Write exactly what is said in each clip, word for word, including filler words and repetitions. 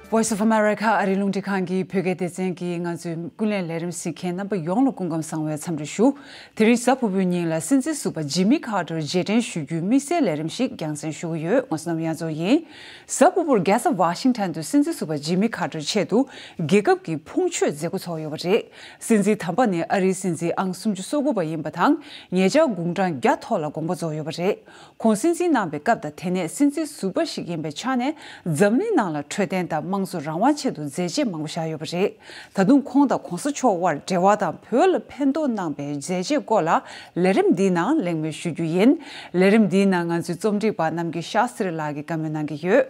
Voice of America ཨ་རིའི་རླུང་འཕྲིན་ཁང་གི་བོད་སྐད་སྡེ་ཚན་གྱིས་ང་ཚོའི་ཀུན་གླེང་ལས་རིམ་གཟིགས་མཁན་རྣམ་པ་ཡོངས་ལ་སྐུ་ཁམས་བཟང་བའི་འཚམས་འདྲི་ཞུ། དེ་རིང་གཟའ་ཕུར་བུའི་ཉིན་ལ་སྲིད་འཛིན་ཟུར་པ་ཇི་མི་ཁར་ཏར་རྗེས་དྲན་ཞུ་རྒྱུའི་དམིགས་བསལ་ལས་རིམ་ཞིག་རྒྱང་སྲིང་ཞུ་གི་ཡོད། ང་བསོད་ནམས་དབྱངས་མཚོ་ཡིན། གཟའ་ཕུར་བུར་རྒྱལ་ས་ཝ་ཤིང་ཊོན་དུ་སྲིད་འཛིན་ཟུར་པ་ཇི་མི་ཁར་ཏར་ཆེད་དུ་རྒྱལ་ཁབ་ཀྱི་ཕུང་མཆོད་མཛད་སྒོ་ཚོགས་ཡོད་པ་རེད། སྲིད་འཛིན་དམ་པ་ནི་ཨ་རིའི་སྲིད་འཛིན་ཨང་སུམ་ཅུ་སོ་དགུ་པ་ཡིན་པ་དང་། ཉེ་ཆར་དགུང་གྲངས་བརྒྱ་ཐོག་ལ་དགོངས་པ་རྫོགས་ཡོད་པ་རེད། ཁོང་སྲིད་འཛིན་གནང་བའི་སྐབས་དང་དེ་ནས་སྲིད་འཛིན་ཟུར་པ་ཞིག་ཡིན་པའི་ཆ་ནས་འཛམ་གླིང་ནང་ལ་འཕྲོད་བསྟེན་དང་དམངས་གཙོ་རང་དབང་ཆེད་དུ་མཛད་རྗེས་མང་པོ་བཞག་ཡོད་པ་རེད། ད་དུང་ཁོང་དང་གོང་ས་མཆོག་དབར་འབྲེལ་བ་དང་བོད་ལ་ཕན་ཐོགས་གནང་པའི་མཛད་རྗེས་སྐོར་ལ་ལས་རིམ་འདིའི་ནང་གླེང་མོལ་ཞུ་རྒྱུ་ཡིན། ལས་རིམ་འདིའི་ནང་ང་ཚོའི་རྩོམ་སྒྲིག་པ་རྣམ་རྒྱལ་ཤཱ་སྟྲི་ལགས་ཀྱིས་བཀའ་མོལ་གནང་གི་ཡོད།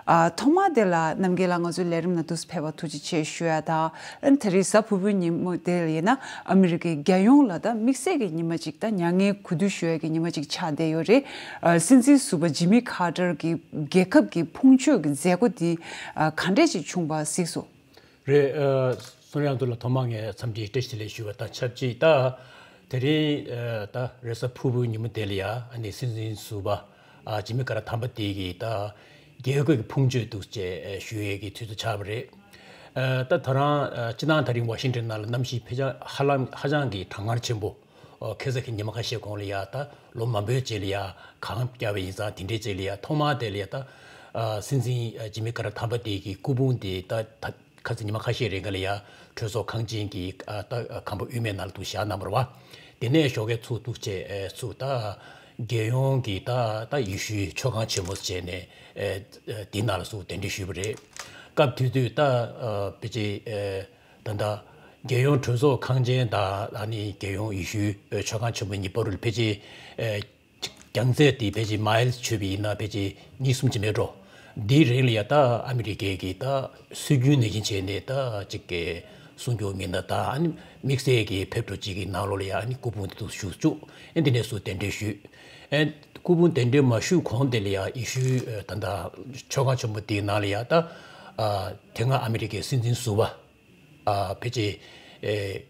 ཨ། ཐོག་མར་དེ་ལ་རྣམ་རྒྱལ་ལགས་ང་ཚོའི་ལས་རིམ་ནང་དུ་ཕེབས་པར་ཐུགས་རྗེ་ཆེ་ཞུ་ཡ་དང་། ཨ་ནི་དེ་རིང་གཟའ་ཕུར་བུའི་ཉིན་མོ་དེ་ལ་ཡིན་ན་ཨ་མི་རི་ཀའི་རྒྱལ་ཡོངས་ལ་ད་དམིགས་བསལ་གྱི་ཉི་མ་ཅིག་ད་མྱ་ངན་གུས་འདུད་ཞུ་ཡ་གི་ཉི་མ་ཅིག་ཆགས་བསྡད་ཡོད་རེད། ཨ། སྲིད་འཛིན་ཟུར་པ་ཇི་མི་ཁར་ཏར་གྱི་རྒྱལ་ཁབ་ཀྱི་ཕུང་མཆོད་ཀྱི་མཛད་སྒོ་འདི་ཨ་ག་འདྲས་ཅིག་བྱུང་བ་གཟིགས་སོང་། རེད། ཨ། བསོད་ནམས་དབྱངས་མཚོ་ལ་ཐོག་མར་ངས་འཚམས་འདྲི་བཀྲ་ཤིས་བདེ་ལེགས་ཞུ་བ་དང་ཆབས་ཅིག་ད་དེ་རིང་ཨ་ད་རེས་གཟའ་ཕུར་བུའི་ཉིན་མོ་དེ་ལ་ཡ་ཨ་ནི་སྲིད་འཛིན་ཟུར་པ་ཨ་ཇི་མི་ཁར་ཏར་དམ་པ་དེ་གི་ད་རྒྱལ་ཁབ་ཀྱི་ཕུང་མཆོད་འདུག་ཅེས་ཨ་ཞུ་ཡས་ཀྱི་དུས་ཚོད་ཆགས་པ་རེད། ཨ་ད་ད་རང་ཨ་སྤྱི་བཏང་ད་རིང་ཝ་ཤིང་ཊོན་ནང་ལ་གནམ་གཤིས་ཕལ་ཆེར་ཧ་ལམ་ཧ་ཅང་གི་གྲང་ངར་ཆེན་པོ། ཨོ། ཁ་སང་གི་ཉི་མ་ཁ་ཤས་གོང་ལ་ཡ་ད་ལོ་མང་པོའི་རྗེས་ལ་ཡ་གངས་བརྒྱབ་པ་ཡིན་ཙང་དེ་འདྲའི་རྗེས་ལ་ཡ་ཐོག་མར་དེ་ལ་ཡ་ད་ཨ་སྲིད་འཛིན་ཨ་ཇི་མི་ཁར་ཏར་དམ་པ་དེ་གི་སྐུ་ཕུང་དེ་ད་ད་ཁ་སང་ཉི་མ་ཁ་ཤས་རིང་ག་ལ་ཡ་གྲོས་ཚོགས་ཁང་ཆེན་གྱི་ཨ་ད་ཁང་པ་དབུས་མའི་ནང་ལ་འདུག་བཞག་གནང་བ་རེད་བ། དེ་ནས་ཞོགས་ཀས་ཚུར་འདུག་བྱས་ཨེ་ཚུར་ད་རྒྱལ་ཡོངས་ཀྱི་ད་ད་ཡེ་ཤུའི་མཆོད་ཁང་ཆེན་མོ་བྱས་ནས་ཨེ་དེ་ནང་ལ་ཚུར་གདན་འདྲེན་ཞུས་པ་རེད། སྐབས་དེ་དུས་ད་ཨ་ཕལ་ཆེར་ཨེ། ད་ལྟ་རྒྱལ་ཡོངས་གྲོས་ཚོགས་ཁང་ཆེན་དང་ཨ་ནི་རྒྱལ་ཡོངས་ཡེ་ཤུའི་མཆོད་ཁང་ཆེན་པོ་གཉིས་བར་ལ་ཕལ་ཆེར་ཨེ་རྒྱང་ཚད་དེ་ཕལ་ཆེར་མའིལ་བརྗོད་པ་ཡིན་ན་ཕལ་ཆེར་གཉིས་གསུམ་ཅིག་མེད་འགྲོ། འདིའི་རིང་ལ་ཡ་ད་ཨ་མི་རི་ཀའི་གི་ད་སྲོལ་རྒྱུན་ནང་བཞིན་བྱས་ནས་ད་ཅིག་གི་གསུང་སྐྱོར་མི་སྣ་དང་ཨ་ནི་དམིགས་བསལ་གྱི་ཕེབས་འགྲོ་ཅིག་གི་ནང་ལོགས་ལ་ཡ་ཨ་ནི་སྐུ་ཕུང་དེ་ཚོ་བཞུགས་བཅུག་ཨེ་འདི་ནས་ཚུར་གདན་འདྲེན་ཞུས། ཨེ་སྐུ་ཕུང་གདན་འདྲེན་མ་ཞུས་གོང་དེ་ལ་ཡ་ཡེ་ཤུའི་ཨེ་ད་ལྟ་མཆོད་ཁང་ཆེན་པོ་དེའི་ནང་ལ་ཡ་ད་ཨ་དེ་སྔ་ཨ་མི་རི་ཀའི་སྲིད་འཛིན་ཟུར་པ། ཨ་ཕལ་ཆེར་ཨེ་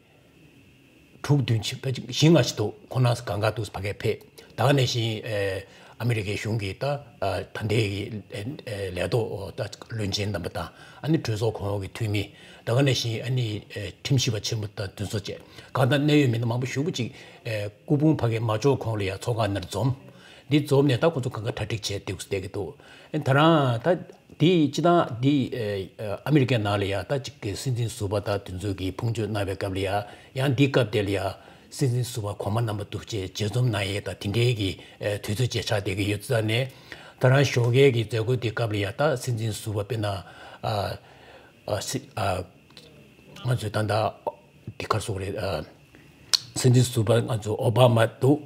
དྲུག་བདུན་ཕལ་ཆེར་བཞི་ལྔ་ཞིག་འདུག་ཁོང་རྣམ་ཚོ་གང་ག་འདུག་ཕ་གིར་ཕེབས། ད་ག་ནང་བཞིན་ཨེ་ཨ་མི་རི་ཀའི་གཞུང་གི་ད་ཨ་ད་ལྟའི་གི་ཨེ་ཨེ་ལས་ཐོག་ད་བློན་ཆེན་རྣམ་པ་དང་ཨ་ནི་གྲོས་ཚོགས་གོང་འོག་གི་འཐུས་མི། ད་ག་ནང་བཞིན་ཨ་ནི་ཨེ་ཁྲིམས་ཞིབ་པ་ཆེན་པོ་དང་དེ་ཚོ་བཅས་གང་ལྟར་གནད་ཡོད་མི་སྣ་མང་པོ་ཞེ་པོ་ཅིག་ཨེ་སྐུ་ཕུང་ཕ་གིར་མ་འབྱོར་གོང་ལ་ཡ་ཚོགས་ཁང་ནང་འཛོམས། འདི་འཛོམས་ནས་ད་ཁོ་ཚོ་གང་ག་གྲ་སྒྲིག་བྱས་འདུག་བསྡད་ཀྱི་འདུག་ཨེ་ད་རང་ད་འདི་སྤྱི་བཏང་འདི་ཨེ་ཨ་མི་རི་ཀའི་ནང་ལ་ཡ་ད་ཅིག་གི་སྲིད་འཛིན་ཟུར་པ་དང་དེ་ཚོ་གི་ཕུང་མཆོད་གནང་བའི་སྐབས་ལ་ཡ་ཡང་འདི་སྐབས་དེ་ལ་ཡ་སྲིད་འཛིན་ཟུར་པ་གོང་མ་རྣམ་པ་འདུག་བྱས་མཇལ་འཛོམས་གནང་ཡས་དང་དེ་འདྲའི་གི་ཨེ་དུས་ཚོད་བཅས་ཆགས་བསྡད་ཀྱི་ཡོད་ཙང་ནས་ད་རང་ཞོགས་ཀའི་གི་མཛད་སྒོ་འདི་སྐབས་ལ་ཡ་ད་སྲིད་འཛིན་ཟུར་པ་དཔེར་ན་ཨ་ཨ་སྲིད་ཨ་ང་ཚོའི་ད་ལྟ་འདི་ག་རེ་ཟེར་དགོས་རེད། ཨ་སྲིད་འཛིན་ཟུར་པ་ང་ཚོ་ཨོ་བྷ་མ་འདུག་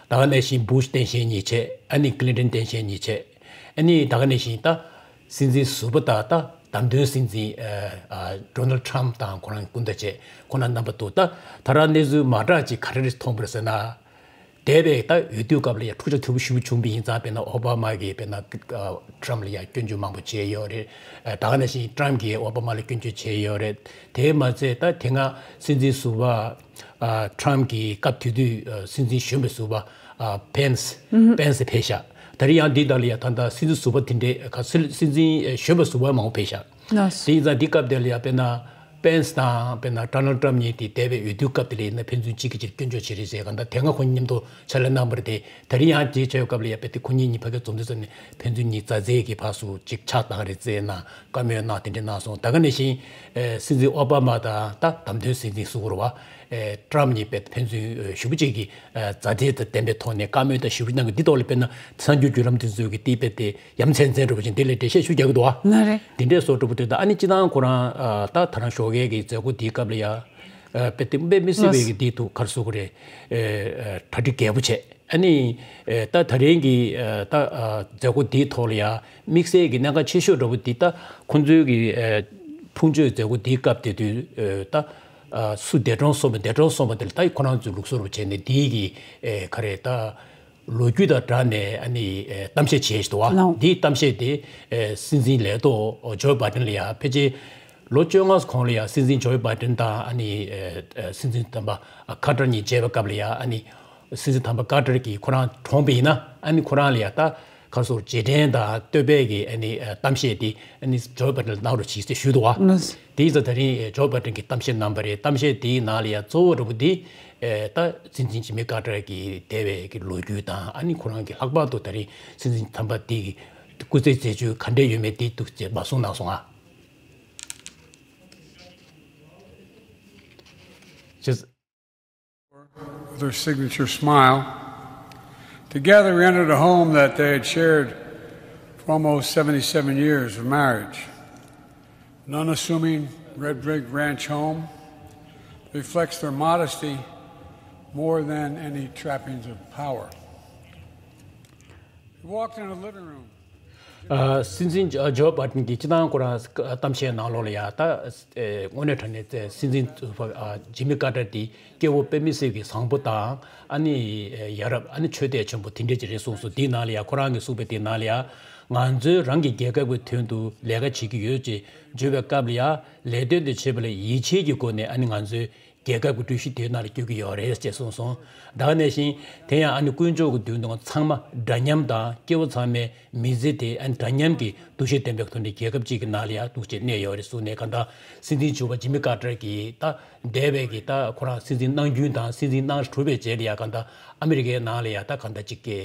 ད་ག་ནང་བཞིན་བུ་ཤ་སྟངས་དཔྱལ་གཉིས་བྱས། ཨ་ནི་ཀི་ལིན་ཊོན་སྟངས་དཔྱལ་གཉིས་བྱས། ཨ་ནི་ད་ག་ནང་བཞིན་ད་སྲིད་འཛིན་ཟུར་པ་དང་ད་བདམས་ཐོན་སྲིད་འཛིན་ཨ་ཨ་ཌོ་ནལ་ཌི་ཊརམ་ཕི་དང་ཁོ་རང་སྐུ་ཟླ་བྱས་ཁོ་རང་རྣམ་པ་འདུག་ད་ད་རང་གནས་ཚུལ་མ་འདྲ་ཅིག་ག་རེ་རེ་མཐོང་པ་རེད་ཟེར་ན། འདས་པའི་ད་འོས་བསྡུ་སྐབས་ལ་ཡང་འཁྲུག་ཆ་དོད་པོ་ཞེ་པོ་བྱུང་བ་ཡིན་ཙང་དཔེར་ན་ཨོ་བྷ་མ་གིས་དཔེར་ན་ཨ་ཊརམ་ལ་ཡང་སྐྱོན་བརྗོད་མང་པོ་བྱས་ཡོད་རེད། ཨ་ད་ག་ནང་བཞིན་ཊརམ་གིས་ཨོ་བྷ་མ་ལ་སྐྱོན་བརྗོད་བྱས་ཡོད་རེད། དེས་མ་ཚད་ད་དེ་སྔ་སྲིད་འཛིན་ཟུར་པ་ཨ་ཊརམ་གྱི་སྐབས་དེ་དུས་ཨ་སྲིད་འཛིན་གཞོན་པའི་ཟུར་པ་ཨ་པེན་སི་པེན་སི་ཕེབས་ཤག་ད་རེས་ཡང་འདི་དག་ལ་ཡང་ད་ལྟ་སྲིད་འཛིན་ཟུར་པ་དེ་འདྲའི་ཁ་སྲིད་སྲིད་འཛིན་གཞོན་པ་ཟུར་པ་མང་པོ་ཕེབས་ཤག་ལགས་སོ། དེ་ཡིན་ཙང་འདི་སྐབས་དེ་ལ་ཡང་དཔེར་ན་པེན་སི་དང་དཔེར་ན་ཌོ་ནལ་ཌི་ཊརམ་གཉིས་དེ་འདས་པའི་འོས་བསྡུ་སྐབས་དེ་ལ་ཡིན་ན་ཕན་ཚུན་གཅིག་གིས་གཅིག་སྐྱོན་བརྗོད་བྱེད་རེས་བྱས་གང་ལྟར་དེ་སྔ་ཁོ་གཉིས་མཉམ་དུ་ཕྱག་ལས་གནང་བ་རེད་དེ། ད་རེས་ཡང་དེ་བྱས་ཡོད་སྐབས་ལ་ཡང་དཔེ་དེ་ཁོ་གཉིས་གཉིས་ཕ་གིར་འཛོམས་དུས་ཙམ་ནས་ཕན་ཚུན་གཉིས་མཛའ་བརྩེ་གི་ཕར་ཚུར་གཅིག་ཕྱག་བཏང་རེས་བྱས་གནང་བཀའ་མོལ་གནང་དེ་འདྲ་གནང་སོང་། ད་ག་ནང་བཞིན་ཨེ་སྲིད་འཛིན་ཨོ་བྷ་མ་དང་ད་བདམས་ཐོན་སྲིད་འཛིན་ཟེར་དགོས་རེད་བ། ཨེ་ཊརམ་གཉིས་དཔེ་ཕན་ཚུན་ཨེ་ཞེ་པོ་ཅིག་གི་ཨེ་མཛའ་བརྩེ་དང་ལྡན་པའི་ཐོག་ནས་བཀའ་མོལ་དང་ཞེ་པོ་གནང་གི། འདི་ཐོག་ལ་དཔེར་ན་གསར་འགྱུར་བརྒྱུད་ལམ་དེ་ཚོས་ཀྱི་དེ་དཔེ་དེ་ཡ་མཚན་མཚན་འདྲ་པོ་ཅིག་འདི་ལ་འགྲེལ་བཤད་ཞེ་པོ་རྒྱག་གི་འདུག་བ། ལགས་རེད། དེ་འདྲས་བཟོ་འདྲ་པོ་དེ་དང་ཨ་ནི་སྤྱིར་བཏང་ཁོ་རང་ཨ་ད་ད་རང་ཞོགས་ཀའི་གི་མཛད་སྒོ་དེའི་སྐབས་ལ་ཡ་ཨ་དཔེ་དེ་དཔེ་མི་སྲིད་པའི་གི་དེའི་ཐོག་ག་རེ་ཟེར་དགོས་རེད། ཨེ་ཨེ་གྲ་སྒྲིག་རྒྱས་པོ་བྱས། ཨ་ནི་ཨེ་ད་ད་རིང་གི་ཨེ་ད་ཨ་མཛད་སྒོ་དེའི་ཐོག་ལ་ཡ་དམིགས་བསལ་གྱི་གནད་འགག་ཆེ་ཤོས་འདྲ་པོ་དེ་ད་ཁོང་ཚོའི་གི་ཨེ་ཕུང་མཆོད་མཛད་སྒོ་དེའི་སྐབས་དེ་དུས་ཨེ་ད་ཨ་སུ་འདས་གྲོངས་སོང་བ་འདས་གྲོངས་སོང་བ་དེ་ལ་ད་ཁོ་རང་ཚོས་ལུགས་སྲོལ་བྱས་ནས་དེའི་གི་ཨེ་ག་རེ་ད་ལོ་རྒྱུས་དང་སྦྲགས་ནས་ཨ་ནི་ཨེ་གཏམ་བཤད་བྱས་ཤིག་འདུག་བ། ལགས། དེའི་གཏམ་བཤད་དེ་ཨེ་སྲིད་འཛིན་ལས་ཐོག་ཇོ་བྷའི་ཌེན་ལ་ཡ་ཕལ་ཆེར་ལོ་བཅོ་ལྔ་གོང་ལ་ཡ་སྲིད་འཛིན་ཇོ་བྷའི་ཌེན་དང་ཨ་ནི་ཨེ་ཨེ་སྲིད་འཛིན་དམ་པ་ཨ་ཁར་ཏར་གཉིས་མཇལ་བའི་སྐབས་ལ་ཡ་ཨ་ནི་སྲིད་འཛིན་དམ་པ་ཁར་ཏར་གྱིས་ཁོ་རང་གྲོངས་པ་ཡིན་ན་ཨ་ནི་ཁོ་རང་ལ་ཡ་ད་ ག་རེ་ཟེར། རྗེས་དྲན་དང་བསྟོད་པའི་གི་ཨ་ནི་གཏམ་བཤད་དེ་ཨ་ནི་ཇོ་བྷའི་ཌེན་ལ་གནང་རོགས་གྱིས་ཟེར་ཞུས་འདུག་བ། ལགས། དེ་ཡིན་ཙང་ད་རིང་ཇོ་བྷའི་ཌེན་གྱིས་གཏམ་བཤད་གནང་བ་རེད། གཏམ་བཤད་དེའི་ནང་ལ་ཡ་གཙོ་བོ་འདྲ་པོ་དེ་ད་སྲིད་འཛིན་ཇི་མི་ཀར་ཏར་གྱི་འདས་པའི་གི་ལོ་རྒྱུས་དང་། ཨ་ནི་ཁོ་རང་གི་ལྷག་པར་དུ་ད་རིང་སྲིད་འཛིན་དམ་པ་དེ་གི་སྐུ་ཚེའི་མཛད་སྤྱོད་ག་འདྲས་ཡོད་མེད་དེ་འདུག་ཅེས་མར་གསུངས་གནང་སོང་ང་། Just with her signature smile. Together, we entered a home that they had shared for almost seventy-seven years of marriage. An unassuming red brick ranch home reflects their modesty more than any trappings of power. We walked in a living room. ཨ། སྲིད་འཛིན་ཇོ་བྷའི་ཌེན་གྱིས་སྤྱིར་བཏང་ཁོ་རང་གཏམ་བཤད་ནང་ལོགས་ལ་ཡ་ད་དངོས་གནས་དྲང་གནས་སྲིད་འཛིན་ཇི་མི་ཀར་ཏར་དེ་སྐྱེ་བོ་དཔེ་མི་སྲིད་ཀྱི་བཟང་པོ་དང་། ཨ་ནི་ཡ་རབས། ཨ་ནི་ཆོས་དད་ཆེན་པོ་དེ་འདྲས་ཅིག་རེད་གསུངས་སོང་། དེའི་ནང་ལ་ཡ་ཁོ་རང་གིས་གསུངས་པའི་དེའི་ནང་ལ་ཡ། ང་ཚོས་རང་གི་རྒྱལ་ཁབ་ཀྱི་དོན་དུ་ལས་ཀ་བྱེད་ཀྱི་ཡོད་ཅེས་བརྗོད་པའི་སྐབས་ལ་ཡ། ལས་དོན་དེ་བྱེད་པ་ལ་ཡིད་ཆེས་ཀྱི་སྒོ་ནས་ཨ་ནི་ང་ཚོས་རྒྱལ་ཁབ་ཀྱི་འགྲུལ་བཞུད་དེའི་ནང་ལ་བསྐྱོད་ཀྱི་ཡོད་རེད་ཅེས་གསུངས་སོང་། ད་ག་ནང་བཞིན་དེ་ཡང་ཨ་ནི་དཀོན་མཆོག་གི་མདུན་དུ་ཚང་མ་འདྲ་མཉམ་དང་། སྐྱེ་བོ་ཚང་མའི་མི་ཚེ་དེ་ཨ་ནི་འདྲ་མཉམ་གྱི་འདུ་ཤེས་ལྡན་པའི་ཐོག་ནས་རྒྱལ་ཁབ་ཅིག་གི་ནང་ལ་ཡ་འདུག་ཅེས་གནས་ཡོད་རེད་གསུངས་ནས། གང་ལྟར་སྲིད་འཛིན་ཇོ་བྷའི་ཌེན། ཇི་མི་ཀར་ཏར་གྱིས་ད་འདས་པའི་གི་ད་ཁོ་རང་སྲིད་འཛིན་གནང་རྒྱུན་དང་སྲིད་འཛིན་གནང་གྲུབ་པའི་རྗེས་ལ་ཡ། གང་ལྟར་ཨ་མི་རི་ཀའི་ནང་ལ་ཡ་ད་གང་ལྟར་ཅིག་གི་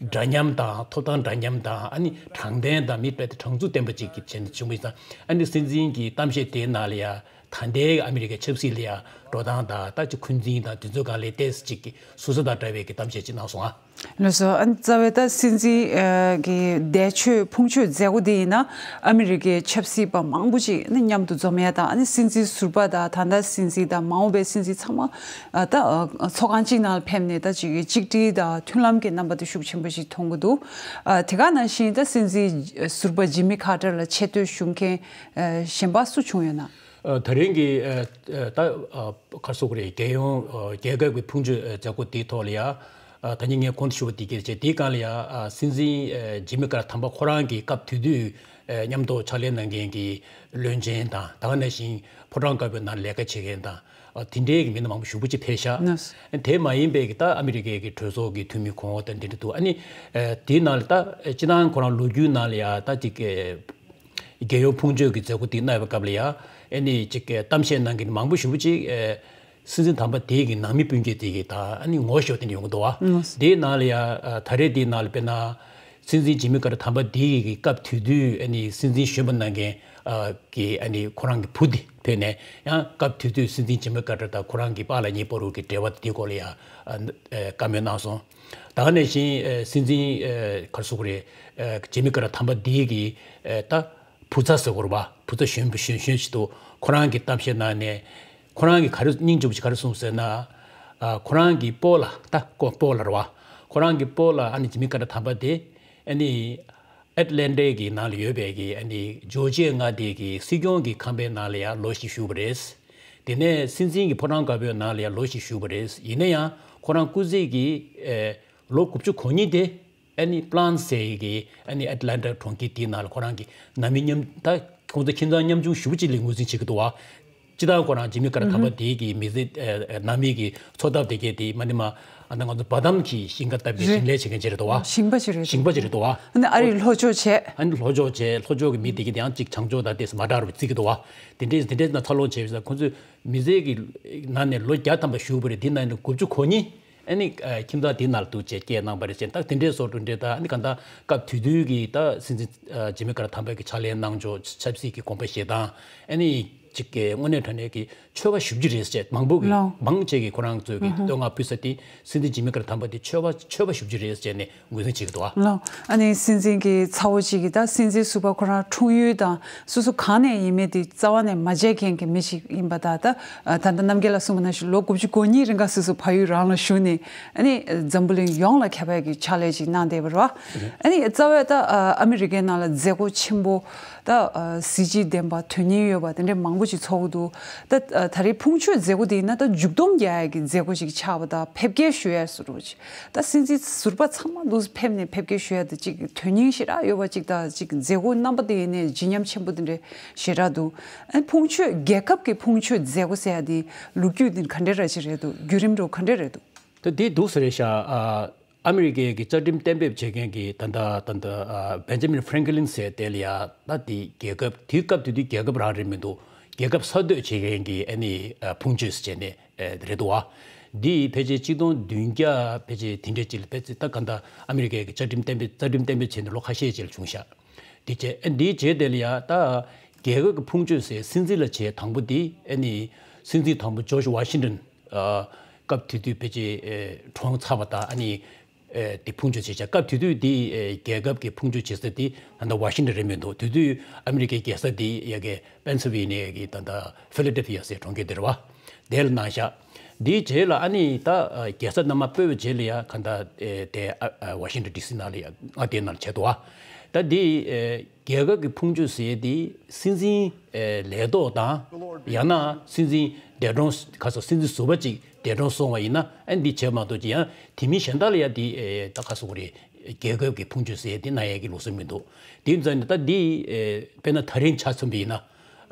འདྲ་མཉམ་དང་ཐོབ་ཐང་འདྲ་མཉམ་དང་། ཨ་ནི་དྲང་བདེན་དང་མི་དཔེ་དེ་དྲང་ཚུགས་ལྡན་པ་ཅིག་གི་བྱས་ནས་བྱུང་བ་ཡིན་ཙང་། ཨ་ནི་སྲིད་འཛིན་གྱི་གཏམ་བཤད་དེའི་ནང་ལ་ཡ་ད་ལྟའི་ཨ་མི་རི་ཀའི་ཆབ་སྲིད་ལ་ཡ་འགྲོ་སྟངས་དང་། ད་ཅིག་འཁོན་འཛིན་དང་དེ་ཚོ་སྒང་ལ་ཏོག་ཙམ་ཅིག་གི་ཟུར་ཟ་དང་འདྲ་བའི་གི་གཏམ་བཤད་ཅིག་གནང་སོང་ང་། ལགས་སོ། ཨ་ནི་རྩ་བའི་ད་སྲིད་འཛིན་ཨ་གྱི་འདས་མཆོད་ཕུང་མཆོད་མཛད་སྒོ་དེ་ཡིན་ན། ཨ་མི་རི་ཀའི་ཆབ་སྲིད་པ་མང་པོ་ཅིག་ནི་མཉམ་དུ་འཛོམས་ཡ་དང་། ཨ་ནི་སྲིད་འཛིན་ཟུར་པ་དང་ད་ལྟ་སྲིད་འཛིན་དང་མ་འོངས་པའི་སྲིད་འཛིན་ཚང་མ་ཨ་ད་ཨ་ཚོགས་ཁང་གཅིག་ནང་ལ་ཕེབས་ནས་ད་ཅིག་གི་གཅིག་སྒྲིལ་དང་མཐུན་ལམ་གྱི་རྣམ་པ་དེ་ཤུགས་ཆེན་པོ་ཞིག་མཐོང་གི་འདུག། ཨ་དེ་ག་ནང་བཞིན་ད་སྲིད་འཛིན་ཟུར་པ་ཇི་མི་ཀར་ཏར་ལ་ཆེ་བསྟོད་ཞུ་མཁན་ཨ་གཞན་པ་སུ་བྱུང་ཡོད་ན། ཨ་ད་རིང་གི་ཨ་ཨ་ད་ཨ་ག་རེ་ཟེར་དགོས་རེད། རྒྱལ་ཡོངས་ཨ་རྒྱལ་ཁབ་ཀྱི་ཕུང་མཆོད་ཨ་མཛད་སྒོ་དེའི་ཐོག་ལ་ཡ། ཨ་ད་ནི་ངས་གོང་དུ་ཞུ་བ་དེ་གལ་ཆེ། དེའི་སྒང་ལ་ཡ་ཨ་སྲིད་འཛིན་ཨ་ཇི་མི་ཀར་ཏར་དམ་པ་ཁོ་རང་གི་སྐབས་དེ་དུས་ཨ་མཉམ་དུ་ཕྱག་ལས་གནང་མཁན་གྱི་བློན་ཆེན་དང་། ད་ག་ནང་བཞིན་ཕོ་བྲང་དཀར་པོའི་ནང་ལས་ཀ་བྱེད་མཁན་དང་། ཨ་དེ་འདྲའི་གི་མི་སྣ་མང་པོ་ཞེ་པོ་ཅིག་ཕེབས་ཤག། ལགས། དེ་མ་ཡིན་པའི་གི་ད་ཨ་མི་རི་ཀའི་གི་གྲོས་ཚོགས་ཀྱི་འཐུས་མི་གོང་འོག་དང་དེ་འདྲ་འདུག། ཨ་ནི་ཨ་དེའི་ནང་ལ་ད་སྤྱིར་བཏང་ཁོ་རང་ལོ་རྒྱུས་ནང་ལ་ཡ་ད་ཅིག་ཨ་རྒྱལ་ཡོངས་ཕུང་མཆོད་ཀྱི་མཛད་སྒོ་དེ་གནང་བའི་སྐབས་ལ་ཡ། ཨ་ནི་ཅིག་གཏམ་བཤད་གནང་མཁན་མང་པོ་ཞེ་པོ་ཅིག་ཨ་སྲིད་འཛིན་དམ་པ་དེ་གི་ནང་མི་སྤུན་མཆེད་དེ་གི་ད་ཨ་ནི་ངོ་ཤེས་པ་དེ་འདྲ་ཡོང་གི་འདུག་བ། ཨང་། དེའི་ནང་ལ་ཡ་ཨ་ད་རེས་དེའི་ནང་ལ་དཔེར་ན་སྲིད་འཛིན་ཇི་མི་ཀར་ཏར་དམ་པ་དེ་གི་སྐབས་དེ་དུས་ཨ་ནི་སྲིད་འཛིན་གཞོན་པ་གནང་མཁན་ཨ་གི་ཨ་ནི་ཁོ་རང་གི་བུ་དེ་ཕེབས་ནས། ཡང་སྐབས་དེ་དུས་སྲིད་འཛིན་ཇི་མི་ཀར་ཏར་དང་ཁོ་རང་གི་པཱ་ལགས་གཉིས་བར་གྱི་འབྲེལ་བ་དེ་སྐོར་ལ་ཡ་ཨ་ཨ་བཀའ་མོལ་གནང་སོང་། ད་ག་ནང་བཞིན་ཨ་སྲིད་འཛིན་ཨ་ག་རེ་ཟེར་དགོས་རེད། ཨ་ཇི་མི་ཀར་ཏར་དམ་པ་དེ་གི་ཨ་ད་བུ་ཚ་ཟེར་དགོས་རེད་པ། བུ་ཚ་གཞོན་པ་གཞོན་གཞོན་ཞིག་འདུག། ཁོ་རང་གིས་གཏམ་བཤད་གནང་ནས་ཁོ་རང་གིས་ག་རེ་སྙིང་རྗེ་པོ་ཞིག་ག་རེ་གསུངས་ཟེར་ན། ཨ་ཁོ་རང་གི་སྤོ་ལགས། ད་ཁོ་སྤོ་ལགས་རེད་པ། ཁོ་རང་གི་སྤོ་ལགས་ཨ་ནི་ཇི་མི་ཀར་ཏར་དམ་པ་དེ་ཨ་ནི་ཨེཊ་ལན་ཊ་གི་ནང་ལ་ཡོད་པའི་གི་ཨ་ནི་ཇོར་ཇི་ཡ་མངའ་སྡེ་གི་སྲིད་སྐྱོང་གི་ཁང་པའི་ནང་ལ་ཡ་ལོ་བཞི་བཞུགས་པ་རེད། དེ་ནས་སྲིད་འཛིན་གྱི་ཕོ་བྲང་དཀར་པོའི་ནང་ལ་ཡ་ལོ་བཞི་བཞུགས་པ་རེད། ཡིན་ན་ཡང་ཁོ་རང་སྐུ་ཚེ་གི་ཨེ་ལོ་དགུ་བཅུ་གོ་གཉིས་དེ་ཨ་ནི་པི་ལན་ཟེར་ཡི་གི་ཨ་ནི་ཨེཊ་ལན་ཊ་གྲོང་ཁྱེར་དེའི་ནང་ལ་ཁོ་རང་གི་ནང་མི་མཉམ། ད་ཁོང་ཚོ་ཁྱིམ་ཚང་ཉམ་ཆུང་ཞེ་པོ་ཅིག་ལ་ངོས་འཛིན་བྱེད་ཀྱི་འདུག་བ། སྤྱིར་བཏང་ཁོ་རང་ཇི་མི་ཀར་ཏར་དམ་པ་དེ་གི་མི་ཚེ་ཨ་ནང་མི་གི་འཚོ་ཐབས་དེ་གས་དེ་མ་ནི་མ། ཨ་ནི་ང་ཚོ་བ་དམ་གྱི་ཤིང་ཁ་བཏབ་ཀྱི་རེད། ཞིང་ལས་བྱེད་མཁན་ཅིག་རེད་འདུག་བ། ཞིང་པ་ཅིག་རེད། ཞིང་པ་ཅིག་རེད་འདུག་བ། ཨ་ནི་ཨ་རིའི་ལྷོ་ཕྱོགས་བྱས། ཨ་ནི་ལྷོ་ཕྱོགས་བྱས། ལྷོ་ཕྱོགས་ཀྱི་མི་དེ་གི་དེ་ཡང་ཅིག་བྱང་ཕྱོགས་དང་དེ་མ་འདྲ་བར་བརྩི་གི་འདུག་བ། དེ་འདྲས་དེ་འདྲས་ན་འཚར་ལོངས་བྱས་པ་ཡིན་ཙང་ཁོང་ཚོས་མི་ཚེ་གི་ནང་ནས་ལོ་བརྒྱ་ཐམ་པ་བཞུགས་པ་རེད། དེ་ནང་ནས་དགུ་བཅུ་གོ་གཉིས་ཨ་ནི་ཁྱིམ་ཚང་དེ་ནང་ལ་འདུག་བྱས་སྐྱེལ་གནང་བ་རེད་ཟེར། ད་དེ་འདྲས་སོགས་དེ་འདྲས། ད་ཨ་ནི་གང་ལྟར་སྐབས་དེ་དུས་ཀྱི་ད་སྲིད་འཛིན་ཇི་མི་ཀར་ཏར་དམ་པ་གི་ཕྱག་ལས་གནང་ཕྱོགས། ཆབ་སྲིད་ཀྱི་དགོངས་པ་བཞེས་སྟངས། ཨ་ནི་ཅིག་གི་དངོས་གནས་དྲང་གནས་ཀྱི་ཆོལ་ཁ་ཞེ་པོ་ཅིག་རེད་ཟེར། མང་པོ་གི་ལགས། མང་ཆེ་གི་ཁོ་རང་ཚོས་ཀྱི་བསྟོད་བསྔགས་ཕུལ་ས་དེ་སྲིད་འཛིན་ཇི་མི་ཀར་ཏར་དམ་པ་དེ་ཆོལ་ཁ་ཆོལ་ཁ་ཞེ་པོ་ཅིག་རེད་ཟེར་ནས་ངོས་འཛིན་བྱེད་ཀྱི་འདུག་ཨ། ལགས། ཨ་ནི་སྲིད་འཛིན་གྱི་ཚ་བོ་གཅིག་གིས་ད་སྲིད་འཛིན་ཟུར་པ་ཁོ་རང་འཁྲུངས་ཡུལ་དང་སོ་སོ་གང་ནས་ཡིན་མིན་དེ་རྩ་བ་ནས་མ་བརྗེད་མཁན་གྱི་མི་ཞིག་ཡིན་པ་དང་། ད་ད་ལྟ་རྣམ་རྒྱལ་ལགས་གསུངས་པ་ནང་བཞིན་ལོ་དགུ་བཅུ་གོ་གཉིས་རིང་ག་སོ་སོ་ཕ་ཡུལ་རང་ལ་བཞུགས་ནས། ཨ་ནི་འཛམ་བུ་གླིང་ཡོངས་ལ་ཁྱབ་པའི་གི་ཕྱག་ལས་ཅིག་གནང་བསྡད་པ་རེད་བ། ཨ་ནི་རྩ་བའི་ད་ཨ་མི་རི་ཀའི་ནང་ལ་མཛད་སྒོ་ཆེན་པོ། ད་ཨ་གཟི་བརྗིད་ལྡན་པ། དོན་སྙིང་ཡོད་པ་དེ་འདྲའི་མང་པོ་ཞིག་ཚོགས་ཀྱི་འདུག། ད་ཨ་ད་རེས་ཕུང་མཆོད་མཛད་སྒོ་དེ་ཡིན་ན་ད་མཇུག་སྡོམ་རྒྱག་ཡག་གི་མཛད་སྒོ་ཞིག་ཆགས་པ་དང་། ཕེབས་སྐྱེལ་ཞུ་ཡག་བཟོ་འདྲ་ཅིག། ད་སྲིད་འཛིན་ཟུར་པ་ཚང་མ་འདུག་ཕེབས་ནས་ཕེབས་སྐྱེལ་ཞུ་ཡག་དེ་ཅིག་དོན་སྙིང་ཞེ་དྲག་ཡོད་པ་ཅིག་དང་། ཅིག་མཛད་སྒོ་རྣམ་པ་དེ་ཡིན་ནའི་བརྗིད་ཉམས་ཆེན་པོ་དེ་འདྲ་ཞེ་དྲག་འདུག། ཨ་ནི་ཕུང་མཆོད། རྒྱལ་ཁབ་ཀྱི་ཕུང་མཆོད་མཛད་སྒོ་ཟེར་ཡག་དེ་ལོ་རྒྱུས་དེ་ག་འདྲ་ར་ཅིག་རེད་འདུག། བརྒྱུད་རིམ་འདྲ་བོ་ག་འདྲ་རེད་འདུག། ད་དེ་འདུག་ཟེར་རེད་ཤག། ཨ། ཨ་མི་རི་ཀའི་གི་རྩ་ཁྲིམས་གཏན་འབེབས་བྱེད་མཁན་གྱི་ད་ལྟ་ད་ལྟ་ཨ་Benjamin Franklin་ཟེར་དེ་ལ་ཡ་ད་དེ་རྒྱལ་ཁབ་དེའི་སྐབས་དེ་དུས་རྒྱལ་ཁབ་རང་རེད་མི་འདུག་རྒྱལ་ཁབ་གསར་གཏོད་བྱེད་མཁན་གྱི་ཨ་ནི་ཨ་ཕུང་མཆོད་ཟེར་བྱས་ནས་ཨ་རེད་འདུག་བ། འདི་ཕལ་ཆེར་གཅིག་སྟོང་བདུན་བརྒྱ་ཕལ་ཆེར་དེ་འདྲའི་ཅིག་ལ་ཕལ་ཆེར་ད་ག་འདྲ་ཨ་མི་རི་ཀའི་གི་རྩ་ཁྲིམས་གཏན་འབེབས་རྩ་ཁྲིམས་གཏན་འབེབས་བྱས་ནས་ལོ་ཁ་ཤས་ཅིག་ལ་བྱུང་ཤག་འདི་བྱས་ཨ་འདི་བྱས་དེ་ལ་ཡ་ད་རྒྱལ་ཁབ་ཀྱི་ཕུང་མཆོད་ཟེར་སྲིད་འཛིན་ལ་བྱས་དང་པོ་འདི་ཨ་ནི་སྲིད་འཛིན་དང་པོ་ཇོརྗ་ཝ་ཤིང་ཏོན་ཨ་སྐབས་དེ་དུས་ཕལ་ཆེར་ཨེ་གྲོངས་ཚར་བ་དང་ཨ་ནི་ཨེ་དེ་ཕུང་མཆོད་བྱས་ཤག་སྐབས་དེ་དུས་དེ་ཨེ་རྒྱལ་ཁབ་ཀྱི་ཕུང་མཆོད་བྱེད་ས་དེ་ད་ལྟ་ཝ་ཤིང་ཏོན་རེད་མི་འདུག་དེ་དུས་ཨ་མི་རི་ཀའི་རྒྱལ་ས་དེ་ཡ་གི་པེན་སིལ་ཝེ་ནི་ཡ་གི་ད་ལྟ་ཕི་ལ་ཌེལ་ཕི་ཡ་ཟེར་གྲོང་ཁྱེར་དེ་རེད་བ། དེ་ལ་གནང་ཤག་དེའི་རྗེས་ལ་ཨ་ནི་ད་ཨ་རྒྱལ་ས་མནའ་མ་སྤོས་པའི་རྗེས་ལ་ཡ་ག་འདྲ་ཨེ་དེ་ཨ་ཨ་ཝ་ཤིང་ཏོན་ཌི་སི་ནང་ལ་ཡ་མངའ་སྡེ་ནང་ལ་བྱས་འདུག་བ། ད་དེ་ཨེ་རྒྱལ་ཁབ་ཀྱི་ཕུང་མཆོད་ཟེར་ཡས་དེ་སྲིད་འཛིན་ཨེ་ལས་ཐོག་དང་ཡང་ན་སྲིད་འཛིན་འདས་གྲོངས་ག་ཚོད་སྲིད་འཛིན་ཟུར་པ་ཅིག་འདས་གྲོངས་སོང་བ་ཡིན་ན་ཨ་ནི་འདི་བྱས་མ་གཏོགས་ཅིག་ཡང་དེ་མིན་གཞན་དག་ལ་ཡ་དེ་ཨེ་ད་ག་ཚོད་རེད། རྒྱལ་ཁབ་ཀྱི་ཕུང་མཆོད་ཟེར་ཡས་དེ་གནང་ཡས་ཀྱི་ལུགས་སྲོལ་མི་འདུག་དེ་ཡིན་ཙང་ནི་ད་འདི་ཨེ་དཔེར་ན་ད་རིང་ཆ་མཚོན་པ་ཡིན་ན།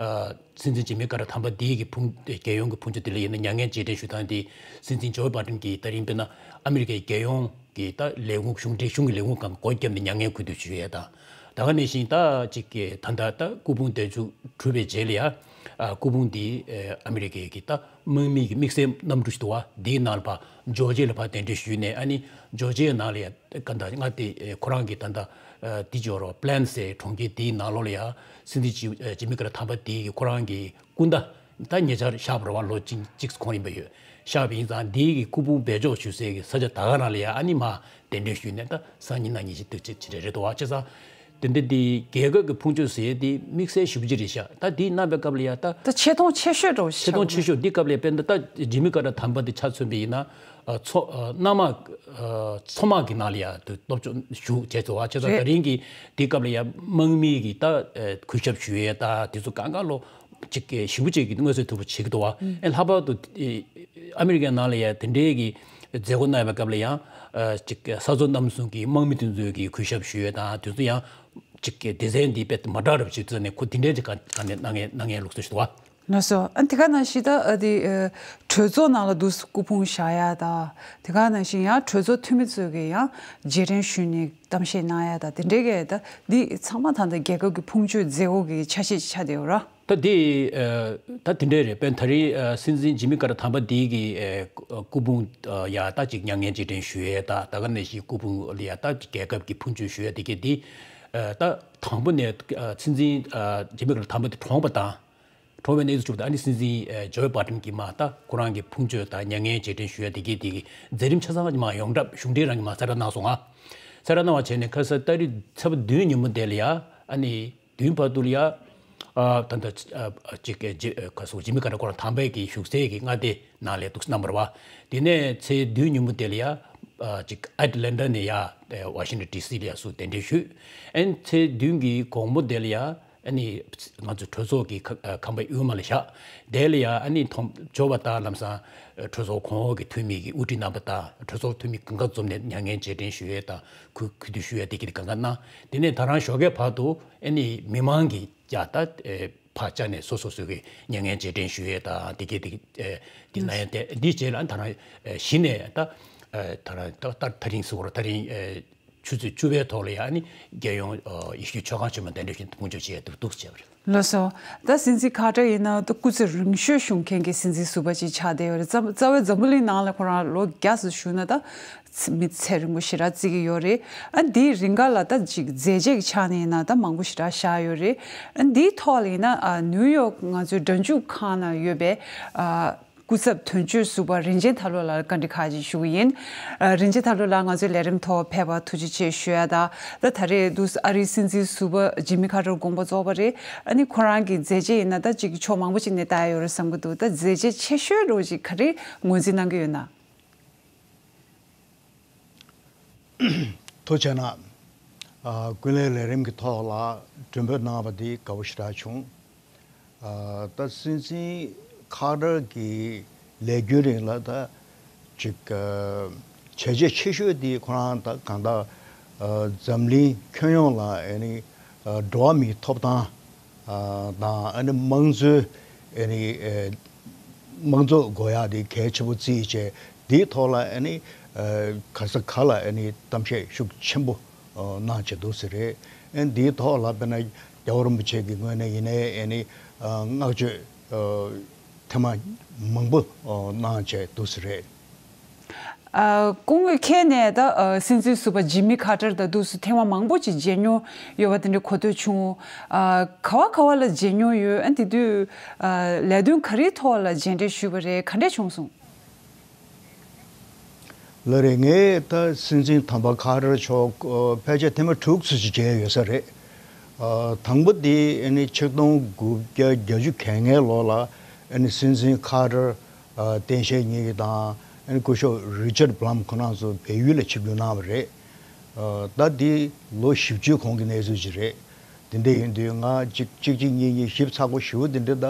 ཨ་སྲིད་འཛིན་ཇི་མི་ཀར་ཊར་དམ་པ་འདིའི་གི་ཕུང་རྒྱལ་ཡོངས་ཀྱི་ཕུང་མཆོད་དེ་ལ་ཡིན་ན་མྱ་ངན་རྗེས་དྲན་ཞུ་སྟངས་དེ་སྲིད་འཛིན་ཇོ་བྷའི་ཌེན་གྱིས་ད་རིང་དཔེར་ན་ཨ་མི་རི་ཀའི་རྒྱལ་ཡོངས་ཀྱི་ད་ལས་ཁུངས་གཞུང་འབྲེལ་གཞུང་གི་ལས་ཁུངས་སྒང་སྒོ་བརྒྱབ་ནས་མྱ་ངན་གུས་འདུད་ཞུ་ཡས་དང་། ད་ག་ནང་བཞིན་ད་ཅིག་གི་ད་ལྟ་ད་སྐུ་ཕུང་དེ་ཚོ་གྲུབ་པའི་རྗེས་ལ་ཡ་ཨ་སྐུ་ཕུང་འདི་ཨ་མི་རི་ཀའི་གི་ད་དམག་མི་གི་དམིགས་བསལ་གནམ་གྲུ་ཞིག་འདུག་བ། འདིའི་ནང་ལ་ཕར་ཇོར་ཇི་ཡ་ལ་ཕར་གདན་འདྲེན་ཞུས་ནས་ཨ་ནི་ཇོར་ཇི་ཡའི་ནང་ལ་ཡ། ག་འདྲ་ང་དེ་ཁོ་རང་གི་ད་ལྟ་འདི་ཇོ་རོ་པི་ལན་ཟེར་གྲོང་ཁྱེར་དེའི་ནང་ལོགས་ལ་ཡ་སྲིད་འཛིན་ཇི་ཇི་མི་ཀར་ཊར་དམ་པ་དེ་གི་ཁོ་རང་གི་སྐུ་ཟླ་ད་ཉེ་ཆར་བཞག་པ་རེད་བ། ལོ་གཅིག་གཅིག་གོང་ཡིན་པ་ཡོད། བཞག་པ་ཡིན་ཙང་དེ་གི་སྐུ་ཕུང་སྦས་འཇོག་ཞུ་སའི་གི་ས་ཆ་ད་ག་རང་ལ་ཡ་ཨ་ནི་མར་གདན་འདྲེན་ཞུས་ནས་ད་སང་ཉིན་གནངས་ཉིན་ཞིག་འདུག་ཅེས་བྱེད་རེད་འདུག་བ། བྱས་ཙང་དེ་འདྲ་དེ་རྒྱལ་ཁབ་ཀྱི་ཕུང་མཆོད་ཟེར་ཡས་དེ་དམིགས་བསལ་ཞེ་པོ་ཅིག་རེད་ཤག་ད་དེ་གནང་པའི་སྐབས་ལ་ཡ་ད་ད་ཆེ་མཐོང་ཆེ་ཤོས་འདྲ་བོ་ཆེ་ཞིག་མཐོང་ཆེ་ཆགས་ཤོས་འདི་སྐབས་ལ་དཔེར་ན་ད་ཇི་མི་ཀར་ཊར་དམ་པ་འདི་ཆ་མཚོན་པ་ཡིན་ན། ཨ་མཚོ་ཨ་གནམ་དམག་ཨ་མཚོ་དམག་གི་ནང་ལ་ཡ་དུ་སྟོབས་ཆུང་ཞུགས་བྱས་ཚོ་བ། བྱས་ཙང་རེད། ད་རིང་གི་འདི་སྐབས་ལ་ཡ་དམག་མི་གི་ད་ཨ་གུས་ཞབས་ཞུ་ཡས་ད་དེ་ཚོ་གང་ག་ལོ་ཅིག་གི་ཞེ་པོ་ཅིག་གི་མངོན་གསལ་དོད་པོ་བྱེད་ཀྱི་འདུག་བ། ཨུ། ཨེ་ལྷག་པར་དུ་ཨེ་ཨ་མི་རི་ཀའི་ནང་ལ་ཡ་དེ་འདྲའི་གི་མཛད་སྒོ་གནང་བའི་སྐབས་ལ་ཡང་ཨ་ཅིག་གི་ས་མཚོ་གནམ་གསུམ་གྱི་དམག་མི་དེ་ཚོའི་གི་གུས་ཞབས་ཞུ་ཡས་དང་དེ་ཚོ་ཡང་ཅིག་གི་སྡེ་ཚན་འདི་དཔེ་མ་འདྲ་རབ་བྱེད་ཚུལ་ནས་ཁོ་དེ་འདྲའི་ཅིག་ག་ག་ནས་གནང་ངེས་གནང་ངེས་ལུགས་སྲོལ་ཞིག་འདུག་བ། ལགས་སོ། ཨ་དེ་ག་ནང་བཞིན་ད་ཨ་དེ་ཨ་གྲོས་ཚོགས་ནང་ལ་འདུག་སྐུ་ཕུང་བཞག་ཡ་ད། དེ་ག་ནང་བཞིན་ཡང་གྲོས་ཚོགས་འཐུས་མི་ཚོས་ཀྱི་ཡང་རྗེས་དྲན་ཞུས་ནས་གཏམ་བཤད་གནང་ཡ་ད་དེ་འདྲའི་གི་ད་འདི་ཚང་མ་ད་ལྟ་རྒྱལ་ཁབ་ཀྱི་ཕུང་མཆོད་མཛད་སྒོ་གི་ཆ་ཤས་ཆགས་བསྡད་ཡོད་ར། ད་དེ་ཨ་ད་དེ་འདྲའི་རེད། དཔེར་ན་ད་རེས་ཨ་སྲིད་འཛིན་ཇི་མི་ཀར་ཊར་དམ་པ་དེ་གི་ཨ་སྐུ་ཕུང་ཨ་ཡ་ད་ཅིག་མྱ་ངན་རྗེས་དྲན་ཞུ་ཡས་ད་ད་ག་ནང་བཞིན་སྐུ་ཕུང་ལ་ཡ་ད་རྒྱལ་ཁབ་ཀྱི་ཕུང་མཆོད་ཞུ་ཡས་དེ་གི་དེ་ཨ་ད་དང་པོ་ནས་ཨ་སྲིད་འཛིན་ཨ་ཇི་མི་ཀར་ཊར་དམ་པ་དེ་གྲོངས་པ་དང་། གྲོངས་པའི་གནས་ཚུལ་བྱུང་བ་དང་ཨ་ནི་སྲིད་འཛིན་ཨ་ཇོ་བྷའི་ཌེན་གྱིས་མར་ད་ཁོ་རང་གི་ཕུང་མཆོད་དང་མྱ་ངན་རྗེས་དྲན་ཞུ་ཡ་དེ་གའི་དེ་གི་མཛད་རིམ་ཆ་ཚང་མར་ཡོངས་གྲགས་གཞུང་འབྲེལ་རང་གིས་མར་གསལ་བསྒྲགས་གནང་སོང་ང་། གསལ་བསྒྲགས་གནང་བ་བྱས་ནས་ཁ་སང་ཏ་རིག་ཚེས་པ་བདུན་ཉིན་མོ་དེ་ལ་ཡ་ཨ་ནི་བདུན་བར་དུ་ལ་ཡ་ཨ་ད་ལྟ་ཨ་ཅིག་གི་ཇི་ཨ་ཁ་སང་ཇི་མི་ཀར་ཊར་ཁོ་རང་དམ་པའི་གི་བཞུགས་སའི་གི་མངའ་སྡེ་ནང་ལ་འདུག་གནང་བ་རེད་བ། དེ་ནས་ཚེས་བདུན་ཉིན་མོ་དེ་ལ་ཡ་ཨ་ཅིག་ཨེ་ཊ་ལན་ཊ་ནས་ཡ་ཨ་ཝ་ཤིང་ཊོན་ཌི་སི་ལ་ཡ་སུ་གདན་འདྲེན་ཞུས། ཨ་ནི་ཚེས་བདུན་གི་དགོང་མོ་དེ་ལ་ཡ། ཨ་ནི་ང་ཚོ་གྲོས་ཚོགས་ཀྱི་ཁ་ཨ་ཁང་པའི་དབུས་མ་ལ་བཞག་དེ་ལ་ཡ་ཨ་ནི་ཐོང་ཇོ་བ་ད་ལམ་སང་ཨ་གྲོས་ཚོགས་གོང་འོག་གི་འཐུས་མི་གི་དབུ་ཁྲིད་རྣམ་པ་དང་གྲོས་ཚོགས་འཐུས་མི་གང་ག་འཛོམས་ནས་མྱ་ངན་རྗེས་དྲན་ཞུ་ཡས་དང་གུས་གུས་འདུད་ཞུ་ཡས་དེ་གི་དེ་གང་ག་གནང་། དེ་ནས་ད་རང་ཞོགས་ཀའི་བར་དུ་ཨ་ནི་མི་མང་གི་ཡ་ད་ཨེ་ཕར་བཅར་ནས་སོ་སོ་སོ་གི་མྱ་ངན་རྗེས་དྲན་ཞུ་ཡས་དང་དེ་གི་དེ་ཨེ་དེ་གནང་ཡས་དེ་འདི་རྗེས་ལ་ད་རང་ཨེ་གཞི་ནས་ད་ཨེ་ད་རང་ད་ད་ད་རིང་ཟེར་བ་ད་རིང་ཨེ། ཆུ་ཚོད་བཅུ་པའི་ཐོག་ལ་ཡང་ནི་རྒྱལ་ཡོངས་ཨ་ཡེ་ཤུའི་མཆོད་ཁང་ཆེན་མོ་གདན་འདྲེན་ཞུས་ཏེ་ཕུང་མཆོད་བྱས་འདུག་འདུག་བྱས་པ་རེད། ལགས་སོ། ད་སྲིད་འཛིན་ཁ་ཏར་ཡིན་ན་ད་སྐུ་ཚེ་རིང་ཤོས་བཞུགས་མཁན་གྱི་སྲིད་འཛིན་ཟུར་པ་ཅིག་ཆགས་བསྡད་ཡོད་རེད། རྩ་རྩ་བའི་འཛམ་བུ་གླིང་ནང་ལ་ཁོ་རང་ལོ་བརྒྱ་ཙམ་བཞུགས་ན་ད་མི་ཚེ་རིང་པོ་ཞེ་དྲག་བརྩི་གི་ཡོད་རེད། ཨ་འདིའི་རིང་ག་ལ་ད་ཅིག་མཛད་རྗེས་ཀྱི་ཆ་ནས་ཡིན་ན་ད་མང་པོ་ཞེ་དྲག་བཞག་ཡོད་རེད། ཨ་འདིའི་ཐོག་ལ་ཡིན་ན་ཨ་ནིའུ་ཡོག་ང་ཚོའི་སྒྲ་འཇུག་ཁང་ནང་ཡོད་པའི་ཨ། སྐུ་ཚབ་དོན་གཅོད་ཟུར་པ་རིན་ཆེན་དར་ལོ་ལགས་ལ་བཀའ་འདྲི་ཁག་ཅིག་ཞུ་གི་ཡིན། ཨ་རིན་ཆེན་དར་ལོ་ལགས་ང་ཚོའི་ལས་རིམ་ཐོག་ཕེབས་པར་ཐུགས་རྗེ་ཆེ་ཞུ་ཡ་དང་། ད་ད་རེས་འདུག་ཨ་རིའི་སྲིད་འཛིན་ཟུར་པ་ཇི་མི་ཁ་ཏར་དགོངས་པ་རྫོགས་པ་རེད། ཨ་ནི་ཁོ་རང་གི་མཛད་རྗེས་ཡིན་ན་ད་ཅིག་ཕྱོགས་མང་པོ་ཅིག་ནས་ལྟ་ཡ་ཡོད་རེད་བསམ་གྱི་འདུག་ད་མཛད་རྗེས་ཆེ་ཤོས་རོ་ཅིག་ག་རེ་ངོས་འཛིན་གནང་གི་ཡོད་ན། ཐུགས་རྗེ་གནང་། ཨ་ཀུན་གླེང་ལས་རིམ་གྱི་ཐོག་ལ་མགྲོན་འབོད་གནང་བ་འདི་དགའ་པོ་ཞེ་དྲག་བྱུང་། ཨ་ད་སྲིད་འཛིན་ཁ་ཏར་གྱི་ལས་རྒྱུན་རིང་ལ་ད་ཅིག་ཨ་བྱས་རྗེས་ཆེ་ཤོས་འདི་ཁོ་རང་ད་གང་ལྟར་ཨ་འཛམ་གླིང་ཁྱོན་ཡོངས་ལ་ཨ་ནི་ཨ་འགྲོ་བ་མིའི་ཐོབ་ཐང་ཨ་དང་ཨ་ནི་དམངས་གཙོའི་ཨ་ནི་ཨ་དམངས་གཙོ་དགོས་ཡག་འདི་གལ་ཆེན་པོ་བརྩིས་བྱས་འདིའི་ཐོག་ལ་ཨ་ནི་ ག་ས་ག་ལ་ཨ་ནི་གཏམ་བཤད་ཤུགས་ཆེན་པོ་གནང་བྱས་འདུག་ཟེར་རེད། ཨ་ནི་འདིའི་ཐོག་ལ་དཔེར་ན་རྒྱལ་བ་རིན་པོ་ཆེ་གི་ངོས་ནས་ཡིན་ནའི་ཨ་ནི་བསྔགས་བརྗོད་ཐེངས་མ་མང་པོ་གནང་བྱས་འདུག་ཟེར་རེད། ཨ། སྐུ་ངོ་ཁྱེད་ནས་ད་ཨ། སྲིད་འཛིན་ཟུར་པ་ཇི་མི་ཁ་ཏར་དང་འདུག་སེ་ཐེངས་མ་མང་པོ་ཅིག་མཇལ་མྱོང་ཡོད་པ་དེ་འདྲ་གོ་ཐོས་བྱུང་། ཨ། ག་བ་ག་བ་ལ་མཇལ་མྱོང་ཡོད། ཨ། དེ་དུས་ཨ། ལས་དོན་ག་རེའི་ཐོག་ལ་མཇལ་འཕྲད་ཞུས་པ་རེད། ག་འདྲས་བྱུང་སོང་། ལགས་རེད། ངས་ད་སྲིད་འཛིན་དམ་པ་ཁ་ཏར་མཆོག་ཕལ་ཆེར་ཐེངས་མ་དྲུག་ཙམ་ཅིག་མཇལ་ཡོད་ས་རེད། ཨ། དང་པོ་དེ་ཨ་ནི་ཆིག་སྟོང་དགུ་བརྒྱ་བརྒྱད་ཅུ་གྱ་ལྔའི་ལོ་ལ་ཨ་ནི་སྲིད་འཛིན་ཁ་ཏར། ཨ། སྟངས་དཔྱལ་གཉིས་ཀྱིས་དང་ཨ་ནི་སྐུ་ཞབས་རི་ཅར་བྷ་ལམ་ཁོ་རང་ཚོ་བལ་ཡུལ་ལ་ཆིབས་བསྒྱུར་གནང་བ་རེད། ཨ། ད་འདི་ལོ་བཞི་བཅུའི་གོང་གི་གནས་ཚུལ་ཅིག་རེད། དེ་འདྲ་ཡིན་དུས་ང་གཅིག་གཅིག་གཅིག་གཉིས་གཉིས་ཞིབ་ཚགས་པོ་ཞེ་པོ་དེ་འདྲ་ད་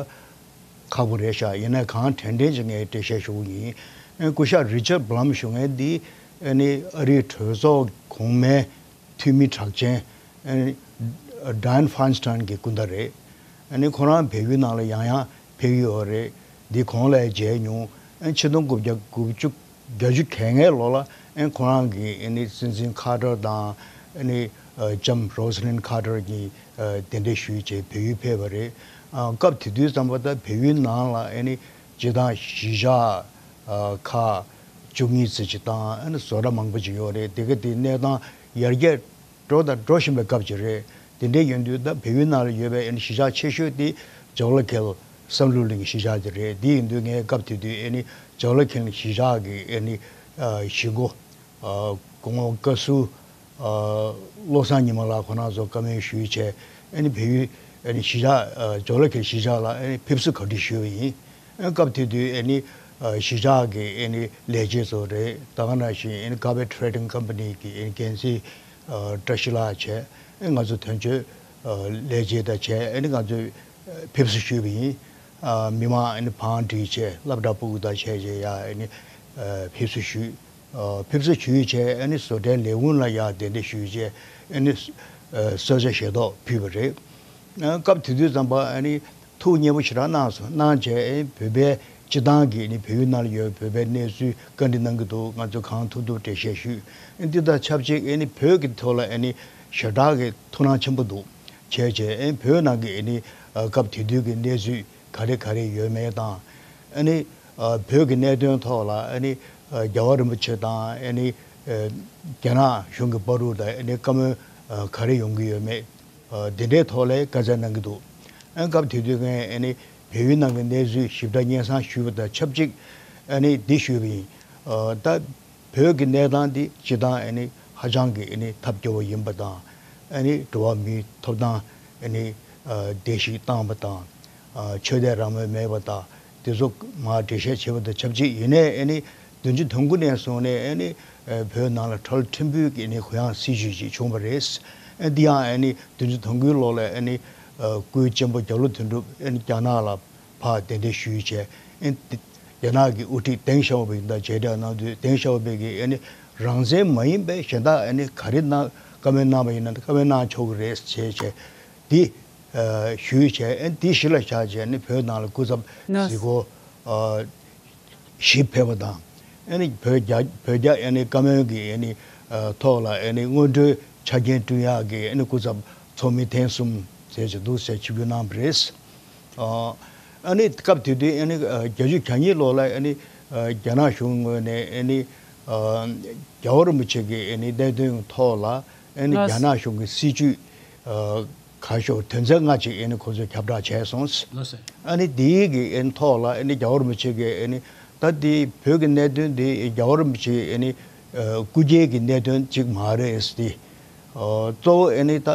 ཁག་པོ་རེད་ཤག་ཡིན་ནའི་གང་དྲན་དྲན་ཅིག་ངས་འགྲེལ་བཤད་ཞུ་གི་ཡིན། ཨ། སྐུ་ཞབས་རི་ཅར་བྷ་ལམ་ཞུ་མཁན་འདི་ཨ་ནི་ཨ་རིའི་གྲོས་ཚོགས་གོང་མའི་འཐུས་མི་གྲགས་ཅན། ཨ་ནི་ཌ་ཡན་ཕཱན་སི་ཊན་གྱི་སྐུ་ཟླ་རེད། ཨ་ནི་ཁོ་རང་བལ་ཡུལ་ནང་ལ་ཡང་ཡང་ཕེབས་ཀྱི་ཡོད་རེད། འདི་གོང་ལ་མཇལ་མྱོང་། ཨ་ནི་ཆིག་སྟོང་དགུ་བརྒྱ་དགུ་བཅུ་བརྒྱད་ཅུ་གྱ་ལྔའི་ལོ་ལ་ཨ་ནི་ཁོ་རང་གིས་ཨ་ནི་སྲིད་འཛིན་ཁ་ཏར་དང་ཨ་ནི་ལྕམ་རོ་ས་ལིན་ཁ་ཏར་གཉིས་གདན་འདྲེན་ཞུས་བྱས་བལ་ཡུལ་ཕེབས་པ་རེད། ཨ། སྐབས་དེ་དུས་ཙམ་པ་ད་བལ་ཡུལ་ནང་ལ་ཨ་ནི་སྤྱིར་བཏང་གཞིས་ཆགས་ཁག་བཅུ་གཉིས་ཙམ་ཅིག་དང་ཨ་ནི་བཟོ་གྲྭ་མང་པོ་ཅིག་ཡོད་རེད། དེ་ག་དེ་གནས་སྟངས་ཡར་རྒྱས་འགྲོ་དང་འགྲོ་བཞིན་པའི་སྐབས་ཅིག་རེད། དེ་འདྲའི་ཡིན་དུས་ད་བལ་ཡུལ་ནང་ལ་ཡོད་པའི་ཨ་ནི་གཞིས་ཆགས་ཆེ་ཤོས་དེ་ཇ་ཝ་ལ་ཁེལ་བསམ་གྲུབ་གླིང་གི་གཞིས་ཆགས་དེ་རེད། དེ་ཡིན་དུས་ངས་སྐབས་དེ་དུས་ཨ་ནི་ཇ་ཝ་ལ་ཁེལ་གཞིས་ཆགས་ཀྱི་ཨ་ནི་གཞིས་འགོ་སྐུ་ངོ་བཀའ་ཟུར་བློ་བཟང་ཉི་མ་ལགས་ཁོང་རྣམ་ཚོར་བཀའ་མོལ་ཞུས་བྱས་ཨ་ནི་བལ་ཡུལ་ཨ་ནི་གཞིས་ཆགས་ཇ་ཝ་ལ་ཁེལ་གཞིས་ཆགས་ལ་ཨ་ནི་ཕེབས་བསུ་གོ་སྒྲིག་ཞུས་པ་ཡིན། སྐབས་དེ་དུས་ཨ་ནི་གཞིས་ཆགས་ཀྱི་ཨ་ནི་ལས་བྱེད་ཚོ་རེད། ད་ག་ནང་བཞིན་ཨ་ནི་ཀར་པེཊ་ཊེ་རེ་ཌིང་ཀམ་པ་ནི་གི་ཨ་ནི་འགན་འཛིན་བཀྲ་ཤིས་ལགས་བྱས། ཨ་ནི་ང་ཚོ་དོན་གཅོད་ལས་བྱེད་དང་བྱས་ཨ་ནི་ང་ཚོས་ཕེབས་བསུ་ཞུས་པ་ཡིན། མི་མང་ཨ་ནི་བང་སྒྲིག་བྱས་སློབ་གྲྭ་ཕྲུ་གུ་དང་བྱས་བྱས་ཡ་ཨ་ནི་ཕེབས་བསུ་ཞུས། ཕེབས་བསུ་ཞུས་བྱས་ཨ་ནི་བཟོ་གྲྭའི་ལས་ཁུངས་ལ་ཡ་གདན་འདྲེན་ཞུས་བྱས་ཨ་ནི་གསོལ་ཇ་བཞེས་ཐོག་ཕུལ་བ་རེད། སྐབས་དེ་དུས་ཙམ་པ་ཨ་ནི་ཐུགས་མཉེས་པོ་ཞེ་དྲག་གནང་སོང་། གནང་བྱས་ཨ་ནི་བོད་པའི་སྤྱི་བཏང་གི་ཨ་ནི་བལ་ཡུལ་ནང་ལ་ཡོད་བོད་པའི་གནས་ཚུལ་བཀའ་འདྲི་གནང་གི་འདུག་ང་ཚོས་གང་ཐུབ་ཐུབ་འགྲེལ་བཤད་ཞུས། ཨ་ནི་འདི་དང་ཆབས་ཅིག་ཨ་ནི་བོད་ཀྱི་ཐོག་ལ་ཨ་ནི་ཞེ་དྲག་གི་ཐུགས་སྣང་ཆེན་པོ་འདུག་བྱས་བྱས་ཨ་ནི་བོད་ནང་གི་ཨ་ནི་སྐབས་དེ་དུས་ཀྱི་གནས་ཚུལ་ག་རེ་ག་རེ་ཡོད་མེད་དང་། ཨ་ནི་བོད་ཀྱི་གནད་དོན་ཐོག་ལ་ཨ་ནི་རྒྱལ་བ་རིན་པོ་ཆེ་དང་ཨ་ནི་རྒྱ་ནག་གཞུང་གི་བར་དུ་ད་ཨ་ནི་བཀའ་མོལ་ག་རེ་ཡོང་གི་ཡོད་མེད། འདི་འདྲའི་ཐོག་ལ་བཀའ་སྩལ་གནང་གི་འདུག་ཨ་ནི་སྐབས་དེ་དུས་ངས་ཨ་ནི་བལ་ཡུལ་ནང་གི་གནས་ཚུལ་ཞིབ་ཕྲ་སྙན་སེང་ཞུས་པ་དང་ཆབས་ཅིག་ཨ་ནི་འདི་ཞུས་པ་ཡིན། ད་བོད་ཀྱི་གནས་སྟངས་འདི་སྤྱིར་བཏང་ཨ་ནི་ཧ་ཅང་གི་ཨ་ནི་ཐབས་སྐྱོ་བོ་ཡིན་པ་དང་། ཨ་ནི་འགྲོ་བ་མིའི་ཐོབ་ཐང་ཨ་ནི་བརྡལ་བཤིག་བཏང་བ་དང་། ཆོས་དད་རང་མོས་མེད་པ་དང་དེ་ཚོ་མར་འགྲེལ་བཤད་བྱེད་པ་དང་ཆབས་ཅིག་ཡིན་ནའི་ཨ་ནི་བདུན་ཅུ་དོན་དགུ་ནས་བཟུང་ནས་ཨ་ནི་བོད་ནང་ལ་ཁྲལ་ཕྲན་བུའི་གི་ཨ་ནི་གུ་ཡངས་སྲིད་བྱུས་ཅིག་བྱུང་བ་རེད། ཨ་འདི་ཡང་ཨ་ནི་བདུན་ཅུ་དོན་དགུའི་ལོ་ལ་ཨ་ནི་སྐུའི་གཅེན་པོ་རྒྱ་ལོ་དོན་གྲུབ་ཨ་ནི་རྒྱ་ནག་ལ་ཕར་གདན་འདྲེན་ཞུས་བྱས། ཨ་ནི་རྒྱ་ནག་གི་དབུ་ཁྲིད་ཏེང་ཞའོ་ཕིང་དང་མཇལ་འཕྲད་གནང་དུས་ཏེང་ཞའོ་ཕིང་གིས་ཨ་ནི་རང་བཙན་མ་ཡིན་པའི་གཞན་དག་ཨ་ནི་ག་རེ་གནང་བཀའ་མོལ་གནང་བ་ཡིན་ན་བཀའ་མོལ་གནང་ཆོག་གི་རེད་ཅེས་བྱས། འདི་ཞུས་བྱས་ཨ་ནི་འདི་གཞི་ལ་བཞག་བྱས་ནི་བོད་ནང་ལ་སྐུ་ཚབ་གཟིགས་སྐོར་ཞིབ་ཕེབས་པ་དང་། ཨ་ནི་བོད་རྒྱ་བོད་རྒྱ་ཨ་ནི་བཀའ་མོལ་གྱི་ཨ་ནི་ཐོག་ལ་ཨ་ནི་སྔོན་འགྲོའི་ཆ་རྐྱེན་བསྐྲུན་ཡག་གི་ཨ་ནི་སྐུ་ཚབ་ཚོགས་མི་ཐེངས་གསུམ་ཟེར་བྱས་འདུག་ཟེར་ཆིབས་བསྒྱུར་གནང་བ་རེད། ཨ་ནི་སྐབས་དེ་དུས་ཨ་ནི་བརྒྱད་ཅུ་གྱ་གཉིས་ལོ་ལ་ཨ་ནི་རྒྱ་ནག་གཞུང་ངོས་ནས་ཨ་ནི་རྒྱལ་བ་རིན་པོ་ཆེ་གི་ཨ་ནི་གནད་དོན་ཐོག་ལ་ཨ་ནི་རྒྱ་ནག་གཞུང་གི་སྲིད་བྱུས་ག་ཤོག་དོན་ཚན་ལྔ་ཅིག་ཨ་ནི་ཁོ་ཚོས་ཁྱབ་བསྒྲགས་བྱས་སོང་། ཨ་ནི་དེའི་གི་ཨ་ནི་ཐོག་ལ་ཨ་ནི་རྒྱལ་བ་རིན་པོ་ཆེ་གི་ཨ་ནི་ད་དེ་བོད་ཀྱི་གནད་དོན་དེ་རྒྱལ་བ་རིན་པོ་ཆེ་ཨ་ནི་སྐུ་སྒེར་གྱི་གནད་དོན་ཅིག་མ་རེད་དེ། གཙོ་བོ་ཨ་ནི་ད་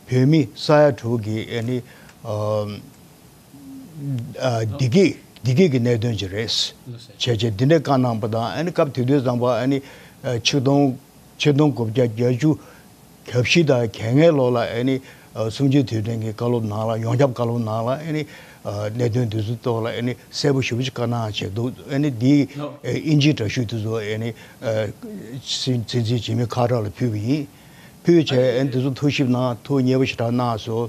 བོད་མི་ས་ཡ་དྲུག་གི་ཨ་ནི་བདེ་སྐྱིད་བདེ་སྐྱིད་ཀྱི་གནད་དོན་ཅིག་རེད། བྱས་རྗེས་འདི་འདྲའི་བཀའ་གནང་པ་དང་ཨ་ནི་སྐབས་དེ་དུས་ཙམ་པ་ཨ་ནི་ཆིག་སྟོང་ཆིག་སྟོང་དགུ་བརྒྱ་བརྒྱད་ཅུ་གྱ་བཞི་དང་གྱ་ལྔའི་ལོ་ལ་ཨ་ནི་གསུམ་བཅུའི་དུས་དྲན་གྱི་བཀའ་སློབ་ནང་ལ་ཡོངས་ཁྱབ་བཀའ་སློབ་ནང་ལ་ཨ་ནི་གནད་དོན་འདི་ཚོའི་ཐོག་ལ་ཨ་ནི་གསལ་པོ་ཞེ་པོ་ཅིག་བཀའ་གནང་བྱས་འདུག་ཨ་ནི་འདིའི་ཨིན་ཇིའི་འདྲ་བཤུས་དེ་ཚོ་ཨ་ནི་སྲིད་སྲིད་འཛིན་ཇི་མི་ཁ་ཏར་ལ་ཕུལ་བ་ཡིན། ཕུལ་བྱས་ཨ་ནི་དེ་ཚོ་ཐུགས་ཞིབ་གནང་། ཐུགས་མཉེས་པོ་ཞེ་དྲག་གནང་སོང་།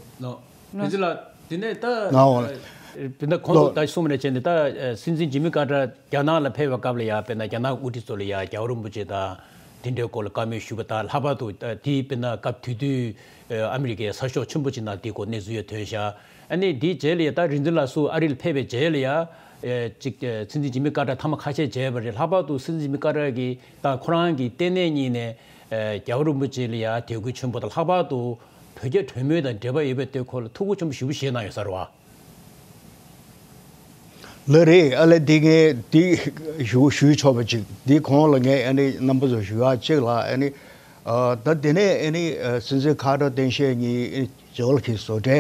ལགས། དེ་ཚོ་ལ་དེ་ནས་ད་ང་འོང་། དཔེར་ན་ཁོང་ཚོ་ད་གསུངས་པ་ནང་བཞིན་ནི་ད་སྲིད་འཛིན་ཇི་མི་ཀར་ཊར་རྒྱ་ནག་ལ་ཕེབས་པའི་སྐབས་ལ་ཡ་དཔེར་ན་རྒྱ་ནག་དབུ་ཁྲིད་ཚོ་ལ་ཡ་རྒྱལ་བ་རིན་པོ་ཆེ་དང་དེ་འདྲའི་སྐོར་ལ་བཀའ་མོལ་ཞུས་པ་དང་ལྷག་པར་དུ་ད་དེའི་དཔེར་ན་སྐབས་དེ་དུས་ཨ་མི་རི་ཀའི་གསར་ཤོག་ཆེན་པོ་ཅིག་ནང་དེའི་སྐོར་གནས་ཚུལ་ཡང་ཐོན་ཤག་ཨ་ནི་དེའི་རྗེས་ལ་ཡ་ད་རིག་འཛིན་ལགས་སུ་ཨ་རི་ལ་ཕེབས་པའི་རྗེས་ལ་ཡ་ཅིག་སྲིད་འཛིན་ཇི་མི་ཀར་ཊར་ཐེངས་མ་ཁ་ཤས་མཇལ་བ་རེད། ལྷག་པར་དུ་སྲིད་འཛིན་ཇི་མི་ཀར་ཊར་གྱིས་ད་ཁོ་རང་གི་ལྟེ་གནས་གཉིས་ནས་རྒྱལ་བ་རིན་པོ་ཆེ་ལ་ཡ་དད་གུས་ཆེན་པོ་དང་ལྷག་པར་དུ་བོད་རྒྱ་གྲོས་མོལ་དང་འབྲེལ་བ་ཡོད་པའི་དེ་སྐོར་ལ་ཐུགས་ཁུར་ཆེན་པོ་ཞེ་པོ་བཞེས་གནང་ཡོད་ས་རེད་བ། ལགས་རེད། ཨ་ལས་འདི་ངས་འདི་ཞུ་ཞུས་ཆོག་པ་ཅིག་འདི་གོང་ལ་ངས་ཨ་ནི་རྣམ་པ་ཚོ་ཞུ་ཡག་ཅིག་ལ་ཨ་ནི་ཨ་ད་དེ་ནས་ཨ་ནི་ཨ་སྲིད་འཛིན་ཁ་ཏར་སྟངས་དཔྱལ་གཉིས་ཨ་ནི་ཇོ་ལ་ཁི་བཟོ་གྲྭའི་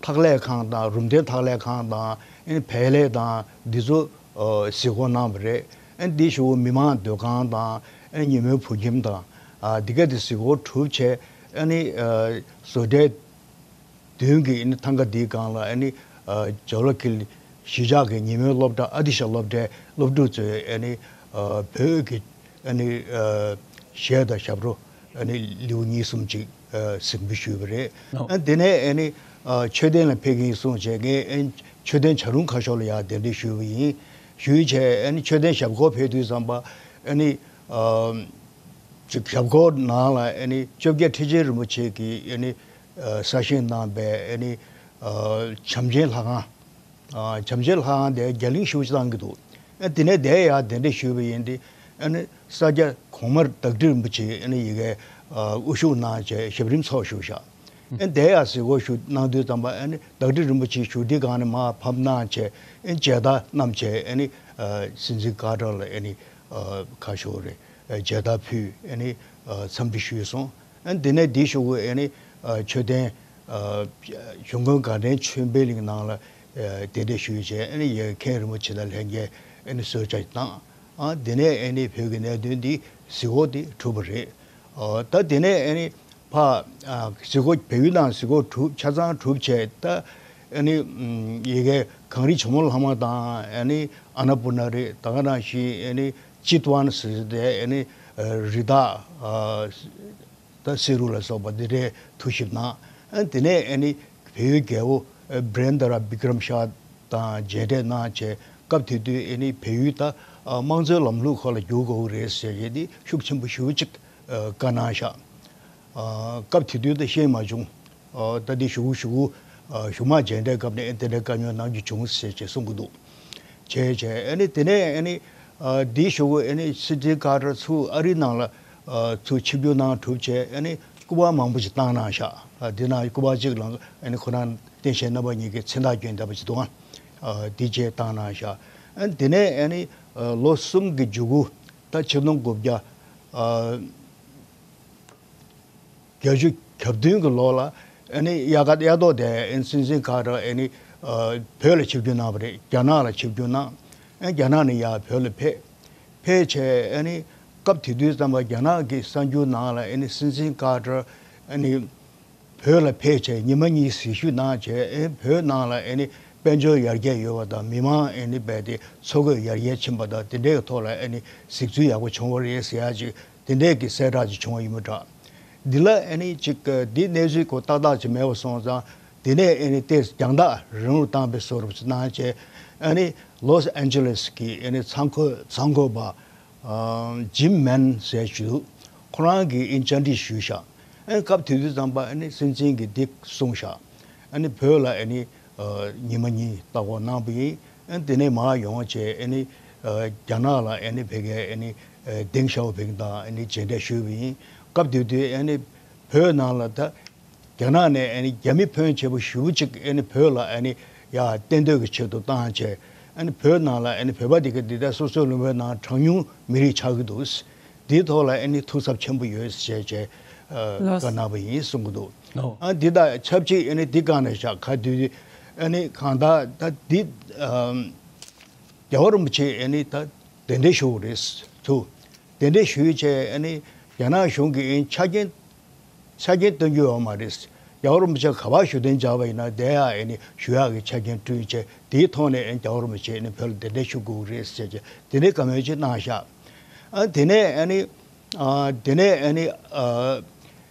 ཐག་ལས་ཁང་དང་རུམ་གདན་ཐག་ལས་ཁང་དང་ཨ་ནི་བལ་ལས་དང་འདི་ཚོ་ཨ་གཟིགས་སྐོར་གནང་བ་རེད། ཨ་ནི་འདི་ཞུ་མི་མང་སྡོད་ཁང་དང་ཨ་ནི་ཉིན་མོའི་བོད་ཁྱིམ་དང་ཨ་འདི་ག་དེ་གཟིགས་སྐོར་གྲུབ་བྱས་ཨ་ནི་ཨ་བཟོ་གྲྭའི་མདུན་གྱི་ཨ་ནི་ཐང་ག་འདིའི་སྒང་ལ་ཨ་ནི་ཨ་ཇོ་ལ་ཁིལ་གཞིས་ཆགས་ཀྱི་ཉིན་མོའི་སློབ་གྲྭ་ཨ་ཏི་ཤ་སློབ་གྲྭའི་སློབ་ཕྲུག་ཚོས་ཨ་ནི་ཨ་བོད་ཀྱི་ཨ་ནི་ཨ་གཞས་དང་ཞབས་བྲོ་ཨ་ནི་ལེའུ་གཉིས་གསུམ་ཅིག་ཨ་གཟིགས་འབུལ་ཞུས་པ་རེད། ཨོ། ཨ་དེ་ནས་ཨ་ནི་ཨ་མཆོད་རྟེན་ལ་ཕེབས་ཀྱི་ཡིན་གསུངས་བྱས་ངས་ཨ་ནི་མཆོད་རྟེན་བྱ་རུང་ཁ་ཤོར་ལ་ཡང་གདན་འདྲེན་ཞུས་པ་ཡིན། ཞུས་བྱས་ཨ་ནི་མཆོད་རྟེན་ཞབས་སྐོར་ཕེབས་དུས་ཙམ་པ་ཨ་ནི་ཨ་ཅིག་ཞབས་སྐོར་ནང་ལ་ཨ་ནི་བཅོ་བརྒྱད་ཁྲི་ཆེན་རིན་པོ་ཆེ་གིས་ཨ་ནི་ཨ་གསར་བཞེངས་གནང་པའི་ཨ་ནི་ཨ་བྱམས་ཆེན་ལྷ་ཁང་། ཨ་བྱམས་ཆེན་ལྷ་ཁང་དེ་རྒྱ་གླིང་ཞེ་པོ་ཅིག་བཏང་གི་འདུག་ཨ་དེ་ནས་དེ་ཡར་གདན་འདྲེན་ཞུས་པ་ཡིན་ཏེ་ཨ་ནི་ས་སྐྱ་གོང་མ་བདག་ཁྲི་རིན་པོ་ཆེ་ཨ་ནི་ཡ་གིར་ཨ་དབུ་བཞུགས་གནང་བྱས་ཞབས་རིམ་ཚོགས་བཞུགས་ཤག་ཨ་དེ་ཡར་གཟིགས་སྐོར་ཞུ་གནང་དུས་ཙམ་པ་ཨ་ནི་བདག་ཁྲི་རིན་པོ་ཆེ་བཞུགས་ཁྲི་སྒང་ནས་མར་ཕབ་གནང་བྱས་ཨ་ནི་མཇལ་དར་བསྣམས་བྱས་ཨ་ནི་ཨ་སྲིད་འཛིན་ཀར་ཊར་ལ་ཨ་ནི་ཨ་ཁ་ཤོར་རེད། ཨ་མཇལ་དར་ཕུལ་ཨ་ནི་ཨ་འཚམས་འདྲི་ཞུས་སོང་། ཨ་དེ་ནས་འདི་ཞུ་གུ་ཨ་ནི་ཨ་མཆོད་རྟེན་ཨ་གཞུང་དགོན་དགའ་ལྡན་ཆོས་འཕེལ་གླིང་ནང་ལ་ཨ་གདན་འདྲེན་ཞུས་བྱས་ཨ་ནི་ཡ་གིར་མཁན་རིན་པོ་ཆེ་དང་ལྷན་རྒྱས་ཨ་ནི་གསོལ་ཇ་བཏང་། ཨ་དེ་ནས་ཨ་ནི་བོད་ཀྱི་གནད་དོན་འདི་གཟིགས་སྐོར་འདི་གྲུབ་པ་རེད། ཨ་ད་དེ་ནས་ཨ་ནི་ཕ་ཨ་གཟིགས་སྐོར་བལ་ཡུལ་ནང་གཟིགས་སྐོར་གྲུབ་ཆ་ཚང་གྲུབ་བྱས་ད་ཨ་ནི་ཨམ་ཡ་གིར་གངས་རི་ཇོ་མོ་གླང་མ་དང་ཨ་ནི་ཨ་ན་པུར་ན་རེད། ད་ག་ནང་བཞིན་ཨ་ནི་ཅིད་ཝན་ཟེར་དེ་ཨ་ནི་ཨ་རི་དྭགས་ཨ་ད་བསེ་རུ་ལ་སོགས་པ་འདི་འདྲའི་ཐུགས་ཞིབ་གནང་། ཨ་དེ་ནས་ཨ་ནི་བལ་ཡུལ་རྒྱལ་པོ་ཨ་བྷི་རེན་དྲ་བི་ཀྲམ་ཤཱ་དང་མཇལ་འཕྲད་གནང་བྱས་སྐབས་དེ་དུས་ཨ་ནི་བལ་ཡུལ་ད་ཨ་དམངས་གཙོའི་ལམ་ལུགས་ཁག་ལ་བསྒྱུར་དགོས་ཀྱི་རེད་ཟེར་གྱི་འདི་ཤུགས་ཆེན་པོ་ཞེ་པོ་ཅིག་ཨ་བཀའ་གནང་ཤག་ཨ་སྐབས་དེ་དུས་ད་ཤེས་མ་བྱུང་། ཨ་ད་འདི་ཞུ་གུ་ཞུ་གུ་ཨ་གཞུག་མ་མཇལ་འཕྲད་སྐབས་ནས་ཨ་དེ་འདྲའི་བཀའ་མོལ་གནང་རྒྱུ་བྱུང་ཟེར་བྱས་གསུང་གི་འདུག་བྱས་བྱས་ཨ་ནི་དེ་ནས་ཨ་ནི་ཨ་འདི་ཞུ་གུ་ཨ་ནི་སྲིད་འཛིན་ཀར་ཊར་ཚུར་ཨ་རིའི་ནང་ལ་ཨ་ཚུར་ཆིབས་བསྒྱུར་གནང་གྲུབ་བྱས་ཨ་ནི་སྐུ་པར་མང་པོ་ཞིག་བཏང་གནང་ཤག་ཨ་འདི་ནང་སྐུ་པར་གཅིག་ལ་ཨ་ནི་ཁོ་རང་སྟངས་དཔྱལ་རྣམ་པ་གཉིས་ཀྱི་མཚན་རྟགས་བསྐྱོན་བསྡད་པ་ཅིག་འདུག་ཨ་འདི་བཅས་བཏང་གནང་ཤག་ཨ་དེ་ནས་ཨ་ནི་ཨ་ལོ་གསུམ་གྱི་མཇུག་གུ་ད་ཆིག་སྟོང་དགུ་བརྒྱ་ཨ་བརྒྱད་ཅུ་གྱ་བདུན་གྱི་ལོ་ལ་ཨ་ནི་དབྱར་ཁ་དབྱར་ཐོག་དེ་ཨ་ནི་སྲིད་འཛིན་ཀར་ཊར་ཨ་ནི་ཨ་བོད་ལ་ཆིབས་བསྒྱུར་གནང་བ་རེད། རྒྱ་ནག་ལ་ཆིབས་བསྒྱུར་གནང་། ཨ་རྒྱ་ནག་ནས་ཡར་བོད་ལ་ཕེབས། ཕེབས་བྱས་ཨ་ནི་སྐབས་དེ་དུས་ཙམ་པ་རྒྱ་ནག་གི་གསར་འགྱུར་ནང་ལ་ཨ་ནི་སྲིད་འཛིན་ཀར་ཊར་ཨ་ནི་བོད་ལ་ཕེབས་བྱས་ཉི་མ་གཉིས་གཟིགས་ཞིབ་གནང་བྱས་ཨ་ནི་བོད་ནང་ལ་ཨ་ནི་དཔལ་འབྱོར་ཡར་རྒྱས་ཡོད་པ་དང་མི་མང་ཨ་ནི་རྦད་དེ་འཚོ་གོས་ཡར་རྒྱས་ཕྱིན་པ་དང་དེ་འདྲའི་ཐོག་ལ་ཨ་ནི་གཟིགས་ཚུལ་ཡག་པོ་བྱུང་བ་རེད་ཟེར་ཡག་ཅིག་དེ་འདྲས་ཀྱི་གསལ་བསྒྲགས་ཅིག་བྱུང་བ་ཡིན་པ་འདྲ། འདི་ལ་ཨ་ནི་ཅིག་འདི་གནས་ཚུལ་གོ་ཏག་ཏག་ཅིག་མེད་པ་སོང་ཙང་དེ་ནས་ཨ་ནི་ཏོག་ཙམ་རྒྱང་ཐག་རིང་རུ་བཏང་བའི་བཟོ་འདྲ་ཅིག་གནང་བྱས་ཨ་ནི་ལོས་ཨན་ཇེ་ལེས་ཀྱི་ཨ་ནི་གསར་འགོད་གསར་འགོད་པ་ཨ་ཇིམ་མན་ཟེར་ཞིག་འདུག་ཁོ་རང་གིས་ཨ་ནི་བཅར་འདྲི་ཞུས་ཤག་ཨ་ནི་སྐབས་དེ་དུས་ཙམ་པ་ཨ་ནི་སྲིད་འཛིན་གྱིས་འདི་གསུངས་ཤག་ཨ་ནི་བོད་ལ་ཨ་ནི་ཨ་ཉི་མ་གཉིས་ལྟ་སྐོར་གནང་བ་ཡིན། ཨ་ནི་དེ་ནས་མར་ཡོང་བྱས་ཨ་ནི་ཨ་རྒྱ་ནག་ལ་ཨ་ནི་ཕ་གིར་ཨ་ནི་ཨ་ཏེང་ཞའོ་ཕིང་དང་ཨ་ནི་མཇལ་འཕྲད་ཞུས་པ་ཡིན། སྐབས་དེ་དུས་ཨ་ནི་བོད་ནང་ལ་ད་རྒྱ་ནག་ནས་ཨ་ནི་རྒྱ་མི་ཕོན་ཆེ་པོ་ཞེ་པོ་ཅིག་ཨ་ནི་བོད་ལ་ཨ་ནི་ཡར་གཏན་སྡོད་ཀྱི་ཆེད་དུ་བཏང་བྱས་ཨ་ནི་བོད་ནང་ལ་ཨ་ནི་བོད་པ་དེ་ག་འདི་ལྟར་སོ་སོའི་ལུང་པའི་ནང་གྲངས་ཉུང་མི་རིགས་ཆགས་ཀྱི་འདུག་འདིའི་ཐོག་ལ་ཨ་ནི་ཐུགས་འཚབ་ཆེན་པོ་ཡོད་ཅེས་བྱས་ཨ་ལགས། བཀའ་གནང་བ་ཡིན་གསུང་གི་འདུག་ཨོ། ཨ་འདི་དང་ཆབས་ཅིག་ཨ་ནི་འདི་སྒང་ནས་བཞག་ག་དུས་ཨ་ནི་གང་ལྟར་ད་འདི་ཨམ་རྒྱལ་བ་རིན་པོ་ཆེ་ཨ་ནི་ད་གདན་འདྲེན་ཞུ་དགོས་རེད་ཚུར་གདན་འདྲེན་ཞུས་བྱས་ཨ་ནི་རྒྱ་ནག་གཞུང་གིས་ཨ་ནི་ཆ་རྐྱེན་ཆ་རྐྱེན་སྟོན་རྒྱུ་ཡོད་མ་རེད། རྒྱལ་བ་རིན་པོ་ཆེ་ག་པར་བཞུགས་གདན་འཇགས་པ་ཡིན་ན་དེ་ཡང་ཨ་ནི་བཞུགས་ཡག་གི་ཆ་རྐྱེན་བསྐྲུན་བྱས་དེའི་ཐོག་ནས་ཨ་ནི་རྒྱལ་བ་རིན་པོ་ཆེ་ཨ་ནི་བོད་ལ་གདན་འདྲེན་ཞུ་དགོས་ཀྱི་རེད་ཟེར་བྱས་དེ་འདྲའི་བཀའ་མོལ་ཅིག་གནང་ཤག་ཨ་དེ་ནས་ཨ་ནི་ཨ་དེ་ནས་ཨ་ནི་ཨ་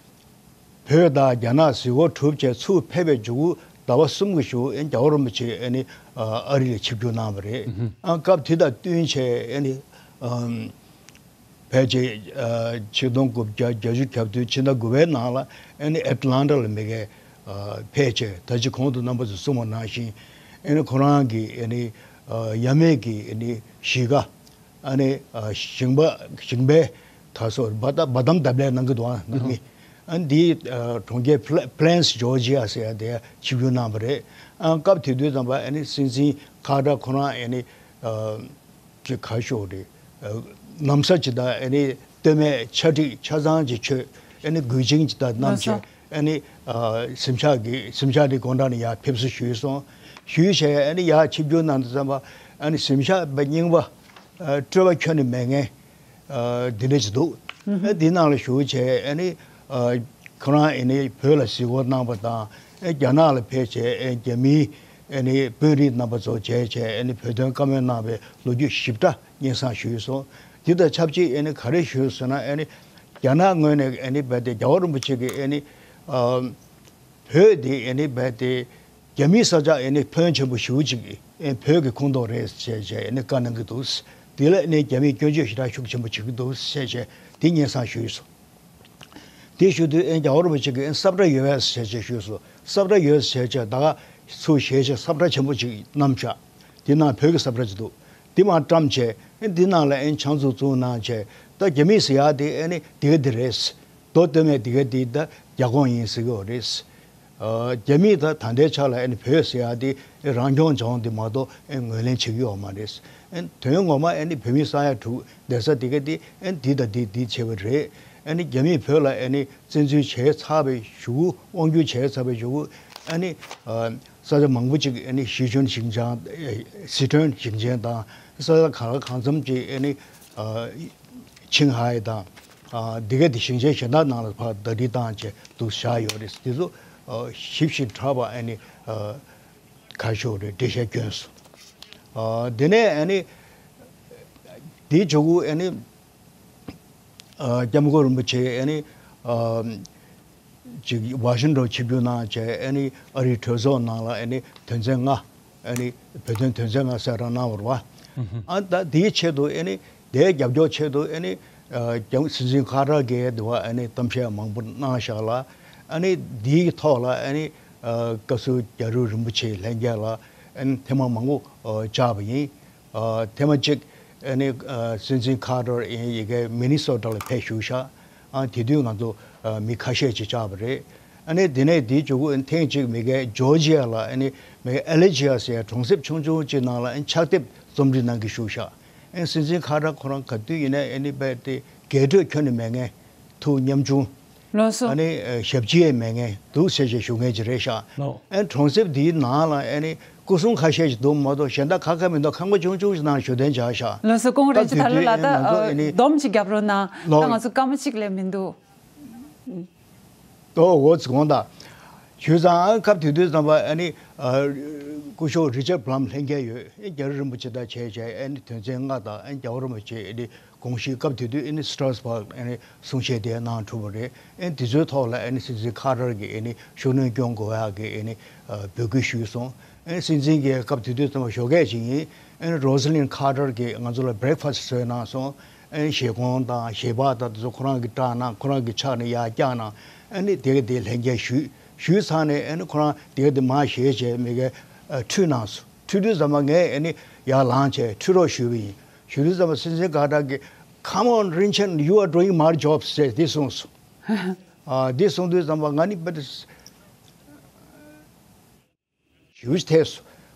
བོད་དང་རྒྱ་ནག་གཟིགས་སྐོར་གྲུབ་བྱས་ཚུར་ཕེབས་པའི་མཇུག་གུ་ ཟླ་བ་གསུམ་གྱི་གཞུག་ཨེ་རྒྱལ་བ་རིན་པོ་ཆེ་ཨེ་ནི་ཨ་རི་ལ་ཆིབས་བསྒྱུར་གནང་བ་རེད། ཨ་སྐབས་དེ་དང་བསྟུན་བྱས་ཨེ་ནི་ཨམ་ཕལ་ཆེར་ཨ་ཆིག་སྟོང་དགུ་བརྒྱ་བརྒྱད་ཅུ་གྱ་བདུན་ཕྱི་ཟླ་དགུ་པའི་ནང་ལ་ཨེ་ནི་ཨེ་ཊ་ལན་ཊ་ལ་མི་གའི་ཨ་ཕེབས་བྱས། ད་ཅི་གོང་དུ་རྣམ་པ་ཚོས་གསུངས་པ་ནང་བཞིན་ཨེ་ནི་ཁོ་རང་གི་ཨེ་ནི་ཨ་ཡབ་མེས་ཀྱི་ཨེ་ནི་གཞིས་ཀ་ཨ་ནི་ཨ་ཞིང་པ་ཞིང་པའི་དར་སྲོལ་འབའ་ཐ་འབའ་ཐང་བརྡབ་ལས་གནང་གི་འདུག་ཨ་ནང་མི་ཨ་འདིའི་ཨ་གྲོང་ཁྱེར་ཕི་ལེ་ཕི་ལེན་སི་ཇོར་ཇི་ཡ་ཟེར་ཡ་དེ་ཆིབས་བསྒྱུར་གནང་བ་རེད། ཨ་སྐབས་དེ་དུས་ཙམ་པ་ཨ་ནི་སྲིད་འཛིན་ཁ་ཏར་ཁོ་རང་ཨ་ནི་ཨ་ཅིག་ག་ཤོག་རེད། ཨ་ན་བཟའ་ཅིག་དང་ཨ་ནི་སྟོད་སྨད་ཆ་འགྲིག་ཆ་ཚང་ཅིག་མཆོད། ཨ་ནི་མགུལ་ཆིངས་ཅིག་དང་བསྣམས་བྱས། ཨ་ནི་ཨ་གཟིམ་ཤག་གི་གཟིམ་ཤག་དེ་དགོང་དག་ནས་ཡར་ཕེབས་བསུ་ཞུས་སོང་། ཞུས་བྱས་ཨ་ནི་ཡར་ཆིབས་བསྒྱུར་གནང་དུས་ཙམ་པ་ཨ་ནི་གཟིམ་ཤག་པ་རྙིང་པ་ཨ་སྤྲོས་པ་ཁྱོན་ནས་མེད་མཁན་ཨ་འདི་འདྲ་ཅིག་འདུག་ཨ་འདི་ནང་ལ་ཞུགས་བྱས་ཨ་ནི་ཨ་ཁོ་རང་ཨ་ནི་བོད་ལ་གཟིགས་སྐོར་གནང་པ་དང་ཨ་རྒྱ་ནག་ལ་ཕེབས་བྱས་ཨ་རྒྱ་མིའི་ཨ་ནི་དཔོན་རིགས་རྣམ་པ་ཚོ་མཇལ་བྱས་ཨ་ནི་བོད་དོན་བཀའ་མོལ་གནང་བའི་ལོ་རྒྱུས་ཞིབ་ཕྲ་སྙན་སེང་ཞུས་སོང་། འདི་དང་ཆབས་ཅིག་ཨ་ནི་ག་རེ་ཞུས་ཟེར་ན་ཨ་ནི་རྒྱ་ནག་ངོས་ནས་ཨ་ནི་རྦད་དེ་རྒྱལ་བ་རིན་པོ་ཆེ་གི་ཨ་ནི་ཨ་བོད་དེ་ཨ་ནི་རྦད་དེ་རྒྱ་མིའི་ས་ཆ་ཨ་ནི་ཕོན་ཆེན་པོ་ཞེ་པོ་ཅིག་ཨ་བོད་ཀྱི་ཁོངས་གཏོགས་རེད་ཅེས་བྱས་ཨ་ནི་བཀའ་གནང་གི་འདུག་དེ་ལ་ཨ་ནི་རྒྱ་མིས་སྐྱོན་བརྗོད་ཞེ་དྲག་ཤུགས་ཆེན་པོ་བྱེད་ཀྱི་འདུག་ཅེས་བྱས་དེ་སྙན་སེང་ཞུས་སོང་། དེ་ཞུ་དུས་ཨེ་རྒྱལ་བ་རིན་པོ་ཆེ་གིས་ཨེ་ས་བཀྲ་ཡོད་པས་ཟེར་བྱས་ཞུས་སོ། ས་བཀྲ་ཡོད་ཟེར་བྱས་ད་ག་ཚུར་བཞེས་བྱས་ས་བཀྲ་ཆེན་པོ་ཅིག་བསྣམས་བཞག་དེ་ནང་བོད་ཀྱི་ས་བཀྲ་ཅིག་འདུག་དེ་མར་བཀྲམ་བྱས་ཨེ་འདི་ནང་ལ་ཨེ་ཕྱག་མཛུབ་བཙུགས་གནང་བྱས་ད་རྒྱ་མིས་ཟེར་ཡག་དེ་ཨེ་ནི་དེ་ག་དེ་རེད། མདོ་སྟོད་སྨད་དེ་ག་དེ་ད་རྒྱ་ཁོངས་ཡིན་ཟེར་གི་ཡོད་རེད། ཨ་རྒྱ་མིས་ད་ད་ལྟའི་ཆ་ལ་ཨ་ནི་བོད་ཟེར་ཡག་དེ་རང་སྐྱོང་ལྗོངས་དེ་མ་གཏོགས་ཨ་ངོས་ལེན་བྱེད་ཀྱི་ཡོད་མ་རེད། ཨ་དོན་ངོ་མ་ཨ་ནི་བོད་མི་ས་ཡ་དྲུག་བསྡད་ས་དེ་ག་དེ་ཨ་འདི་དང་འདི་འདི་བྱས་པ་རེད། ཨ་ནི་རྒྱ་མིས་བོད་ལ་ཨ་ནི་བཙན་འཛུལ་བྱས་ཚར་བའི་གཞུག་གུ་དབང་སྒྱུར་བྱས་ཚར་བའི་གཞུག་གུ་ཨ་ནི་ཨ་ས་ཆ་མང་པོ་ཅིག་ཨ་ནི་ཞི་ཁྲོན་ཞིང་ཆེན་ཨ་སི་ཁྲོན་ཞིང་ཆེན་དང་ས་ཆ་གང་ལ་གང་འཚམ་ཅིག་ཨ་ནི་ཨ་ཆིང་ཧའེ་དང་། ཨ་འདི་ག་དེ་ཞིང་ཆེན་གཞན་དག་ནང་ལ་ཕར་ཟླ་སྒྲིལ་བཏང་བྱས་འདུག་བཞག་ཡོད་རེད། དེ་ཚོ་ཨ་ཞིབ་ཞིབ་ཕྲ་བ་ཨ་ནི་ཨ་ག་ཤོག་རེད་འགྲེལ་བཤད་བསྐྱོན་སོང་། ཨ་དེ་ནས་ཨ་ནི་དེའི་མཇུག་གུ་ཨ་ནི་ཨ་སྐྱབས་མགོན་རིན་པོ་ཆེ་ཨ་ནི་ཨ་ཅིག་ཝ་ཤིང་ཊོན་ཆིབས་བསྒྱུར་གནང་བྱས་ཨ་ནི་ཨ་རིའི་གྲོས་ཚོགས་ནང་ལ་ཨ་ནི་དོན་ཚན་ལྔ། ཨ་ནི་བོད་དོན་དོན་ཚན་ལྔ་གསལ་བསྒྲགས་གནང་བ་རེད་བ། ཨ་ད་དེའི་ཆེད་དུ་ཨ་ནི་དེའི་རྒྱབ་སྐྱོར་ཆེད་དུ་ཨ་ནི་ཨ་རྒྱ་སྲིད་འཛིན་ཁ་ཏར་གྱིས་དེ་བ་ཨ་ནི་གཏམ་བཤད་མང་པོ་གནང་བཞག་ལ། ཨ་ནི་དེའི་ཐོག་ལ་ཨ་ནི་ཨ་བཀའ་ཟུར་རྒྱ་རི་རིན་པོ་ཆེ་ལྷན་རྒྱས་ལ་ཨ་ནི་ཐེངས་མ་མང་པོ་ཨ་བཅར་བ་ཡིན། ཨ་ཐེངས་མ་གཅིག་ཨ་ནི་ཨ་སྲིད་འཛིན་ཁ་ཏར་ཨ་ནི་ཡ་གི་མི་ནི་སོ་ཊ་ལ་ཕེབས་བཞུགས་ཤག་ཨ་དེ་དུས་ང་ཚོ་ཨ་མི་ཁ་ཤས་ཅིག་བཅར་བ་རེད། ཨ་ནི་དེ་ནས་དེའི་མཇུག་གུ་ཐེངས་གཅིག་མི་གའི་ཇོར་ཇི་ཡ་ལ་ཨ་ནི་མི་གའི་ཨེ་ལེ་ཇི་ཡ་ཟེར་གྲོང་གསེབ་ཆུང་ཆུང་ཅིག་ནང་ལ་ཨ་ནི་ཕྱག་དེབ་རྩོམ་སྒྲིག་གནང་གི་བཞུགས་ཤག་ཨ་ནི་སྲིད་འཛིན་ཁ་ཏར་ཁོ་རང་ག་དུས་ཡིན་ནའི་ཨ་ནི་རྦད་དེ་རྒྱས་སྤྲོས་ཁྱོན་ནས་མེད་མཁན། ཐུགས་ཉམ་ཆུང་། ལགས་སོ། ཨ་ནི་ཨ་ཞབས་ཕྱི་ཡས་མེད་མཁན་འདུག་ཟེར་བྱས་ཞུ་མཁན་ཅིག་རེད་ཤག་ལགས། ཨ་ནི་གྲོང་གསེབ་འདིའི་ནང་ལ་ཨ་ནི་སྐུ་སྲུང་ཁ་ཤས་ཤིག་འདུག་མ་གཏོགས་གཞན་དག་ག་ག་མི་འདུག་ཁང་པ་ཆུང་ཆུང་ཞིག་ནང་བཞུགས་གདན་འཇགས་ཤག་ལགས་སོ། ཀོང་རེ་ཇི་ད་ལོ་ལ་ད་ཨ་སྡོམ་ཅིག་རྒྱབ་རོགས་གནང་། ད་ལགས། ང་ཚོ་སྐར་མ་གཅིག་ལས་མི་འདུག་ཏོ་འོ་ཙི་དགོངས་དག་ཞུས་ཙང་ཨ་སྐབས་དེ་དུས་ཙམ་པ་ཨ་ནི་ཨ་སྐུ་ཞབས་རི་ཅར་བྷ་ལམ་ལྷན་རྒྱས་ཡོད། ཨ་ནི་རྒྱ་རི་རིན་པོ་ཆེ་དང་བྱས་བྱས་ཨ་ནི་དོན་ཚན་ལྔ་དང་ཨ་ནི་རྒྱལ་བ་རིན་པོ་ཆེ་ཨ་ནི་དགོངས་གཞི་སྐབས་དེ་དུས་ཨ་ནི་སི་ཊ་ར་སི་བྷག་ཨ་ནི་གསུང་བཤད་དེ་གནང་གྲུབ་པ་རེད། ཨ་ནི་དེ་ཚོའི་ཐོག་ལ་ཨ་ནི་སྲིད་འཛིན་ཁ་ཏར་གྱིས་ཨ་ནི་ཤུགས་སྣོན་སྐྱོན་དགོས་ཡག་གི་ཨ་ནི་ཨ་འབོད་སྐུལ་ཞུས་སོང་། ཨ་ནི་སྲིད་འཛིན་གྱིས་སྐབས་དེ་དུས་ཙམ་པ་ཞོགས་ཀས་ཅིག་ཡིན། ཨ་ནི་རོ་ས་ལིན་ཁ་ཏར་གྱིས་ང་ཚོ་ལ་བྷི་རེག་ཕ་སི་བཟོས་གནང་སོང་། ཨ་ནི་བཞེས་སྒོང་དང་བཞེས་པ་དང་དེ་ཚོ་ཁོ་རང་གིས་སྐྲག་གནང་། ཁོ་རང་གི་ཕྱག་ནས་ཡར་བཀྱགས་གནང་། ཨ་ནི་དེ་ག་དེ་ལྷན་རྒྱས་ཞུས། ཞུས་ཚར་ནས་ཨ་ནི་ཁོ་རང་དེ་ག་དེ་མར་བཞེས་བྱས་མི་གའི་ཨ་ཁྲུས་གནང་སོང་། ཁྲུས་དུས་ཙམ་པ་ངས་ཨ་ནི་ཡར་ལངས་བྱས་ཁྲུས་རོགས་ཞུས་པ་ཡིན། ཞུ་དུས་ཙམ་པ་སྲིད་འཛིན་ཁ་ཏར་གྱིས། Come on, Rinchen, you are doing my job ཟེར་དེ་གསུངས་སོང་། ཨ་དེ་གསུངས་དུས་ཙམ་པ་ང་ནི་བེད། ཞེ་པོ་ཅིག་ཐེབས་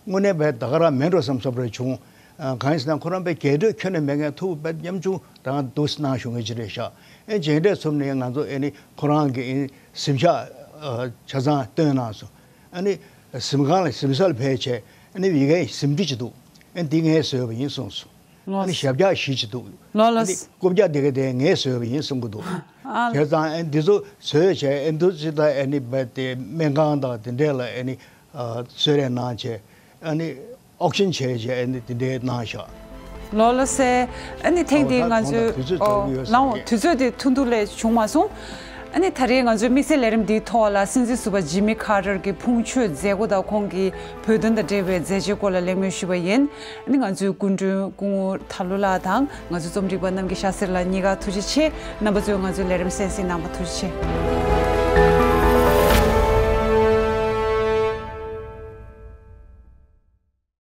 སོང་། དངོས་གནས་བས་ད་ག་རང་མེད་འགྲོ་བསམ་བསམ་རེ་བྱུང་། ཨ་གང་ཡིན་ཟེར་ན་ཁོ་རང་བས་རྒྱས་སྤྲོས་ཁྱོན་ནས་མེད་མཁན། ཐུགས་བས་ཉམ་ཆུང་དང་འདུག་སེ་གནང་བཞུགས་མཁན་ཅིག་རེད་ཤག་ཨེ་མཇལ་འཕྲད་ཚུགས་ནས་ང་ཚོ་ཨེ་ནི་ཁོ་རང་གི་ཨེ་གཟིམ་ཤག་ཨ་ཆ་ཚང་སྟོན་གནང་སོང་། ཨ་ནི་གཟིམ་ཁང་ལ་གཟིམ་སར་ཕེབས་བྱས་ཨ་ནི་ཡ་གིས་གཟིམ་ཁྲི་ཅིག་འདུག་ཨེ་འདི་ངས་བཟོས་པ་ཡིན་གསུངས་སོང་། ཨ་ནི་ཞབས་བཀྱག་བཞི་ཅིག་འདུག་ལོ་ལོ། ཨ་ནི་རྐུབ་བཀྱག་དེ་ག་དེ་ངས་བཟོས་པ་ཡིན་གསུང་གི་འདུག་ཨ་བྱས་ཙང་ཨ་ནི་འདི་ཚོ་བཟོས་བྱས་ཨ་ནི་འདུག་སེ་ད་ཨ་ནི་རྦད་དེ་སྨན་ཁང་དང་དེ་འདྲས་ལ་ཨ་ནི་ཨ་གསོལ་རས་གནང་བྱས་ཨ་ནི་ཨོག་ཤིན་བྱས་བྱས་ཨ་ནི་དེ་འདྲས་གནང་བཞག་ལོ་ལོ་སེ། ཨ་ནི་ཐེངས་འདི་ང་ཚོས་ཨོ་ལའོ་དུས་ཚོད་དེ་ཐུང་ཐུང་ལས་བྱུང་མ་སོང་། ཨ་ནི་ད་རེས་ང་ཚོའི་དམིགས་བསལ་ལས་རིམ་འདིའི་ཐོག་ལ་སྲིད་འཛིན་ཟུར་པ་ཇི་མི་ཁ་ཏར་གྱི་ཕུང་མཆོད་མཛད་སྒོ་དང་ཁོང་གི་བོད་དོན་དང་འབྲེལ་བའི་མཛད་རྗེས་སྐོར་ལ་གླེང་མོལ་ཞུས་པ་ཡིན། ཨ་ནི་ང་ཚོའི་སྐུ་མགྲོན་སྐུ་ངོ་ཐར་ལོ་ལགས་དང་ང་ཚོའི་རྩོམ་སྒྲིག་པ་རྣམ་རྒྱལ་ཤཱ་སེར་ལགས་གཉིས་ཀ་ཐུགས་རྗེ་ཆེ། རྣམ་པ་ཚོས་ང་ཚོའི་ལས་རིམ་གསན་གཟིགས་གནང་བ་ཐུགས་རྗེ་ཆེ།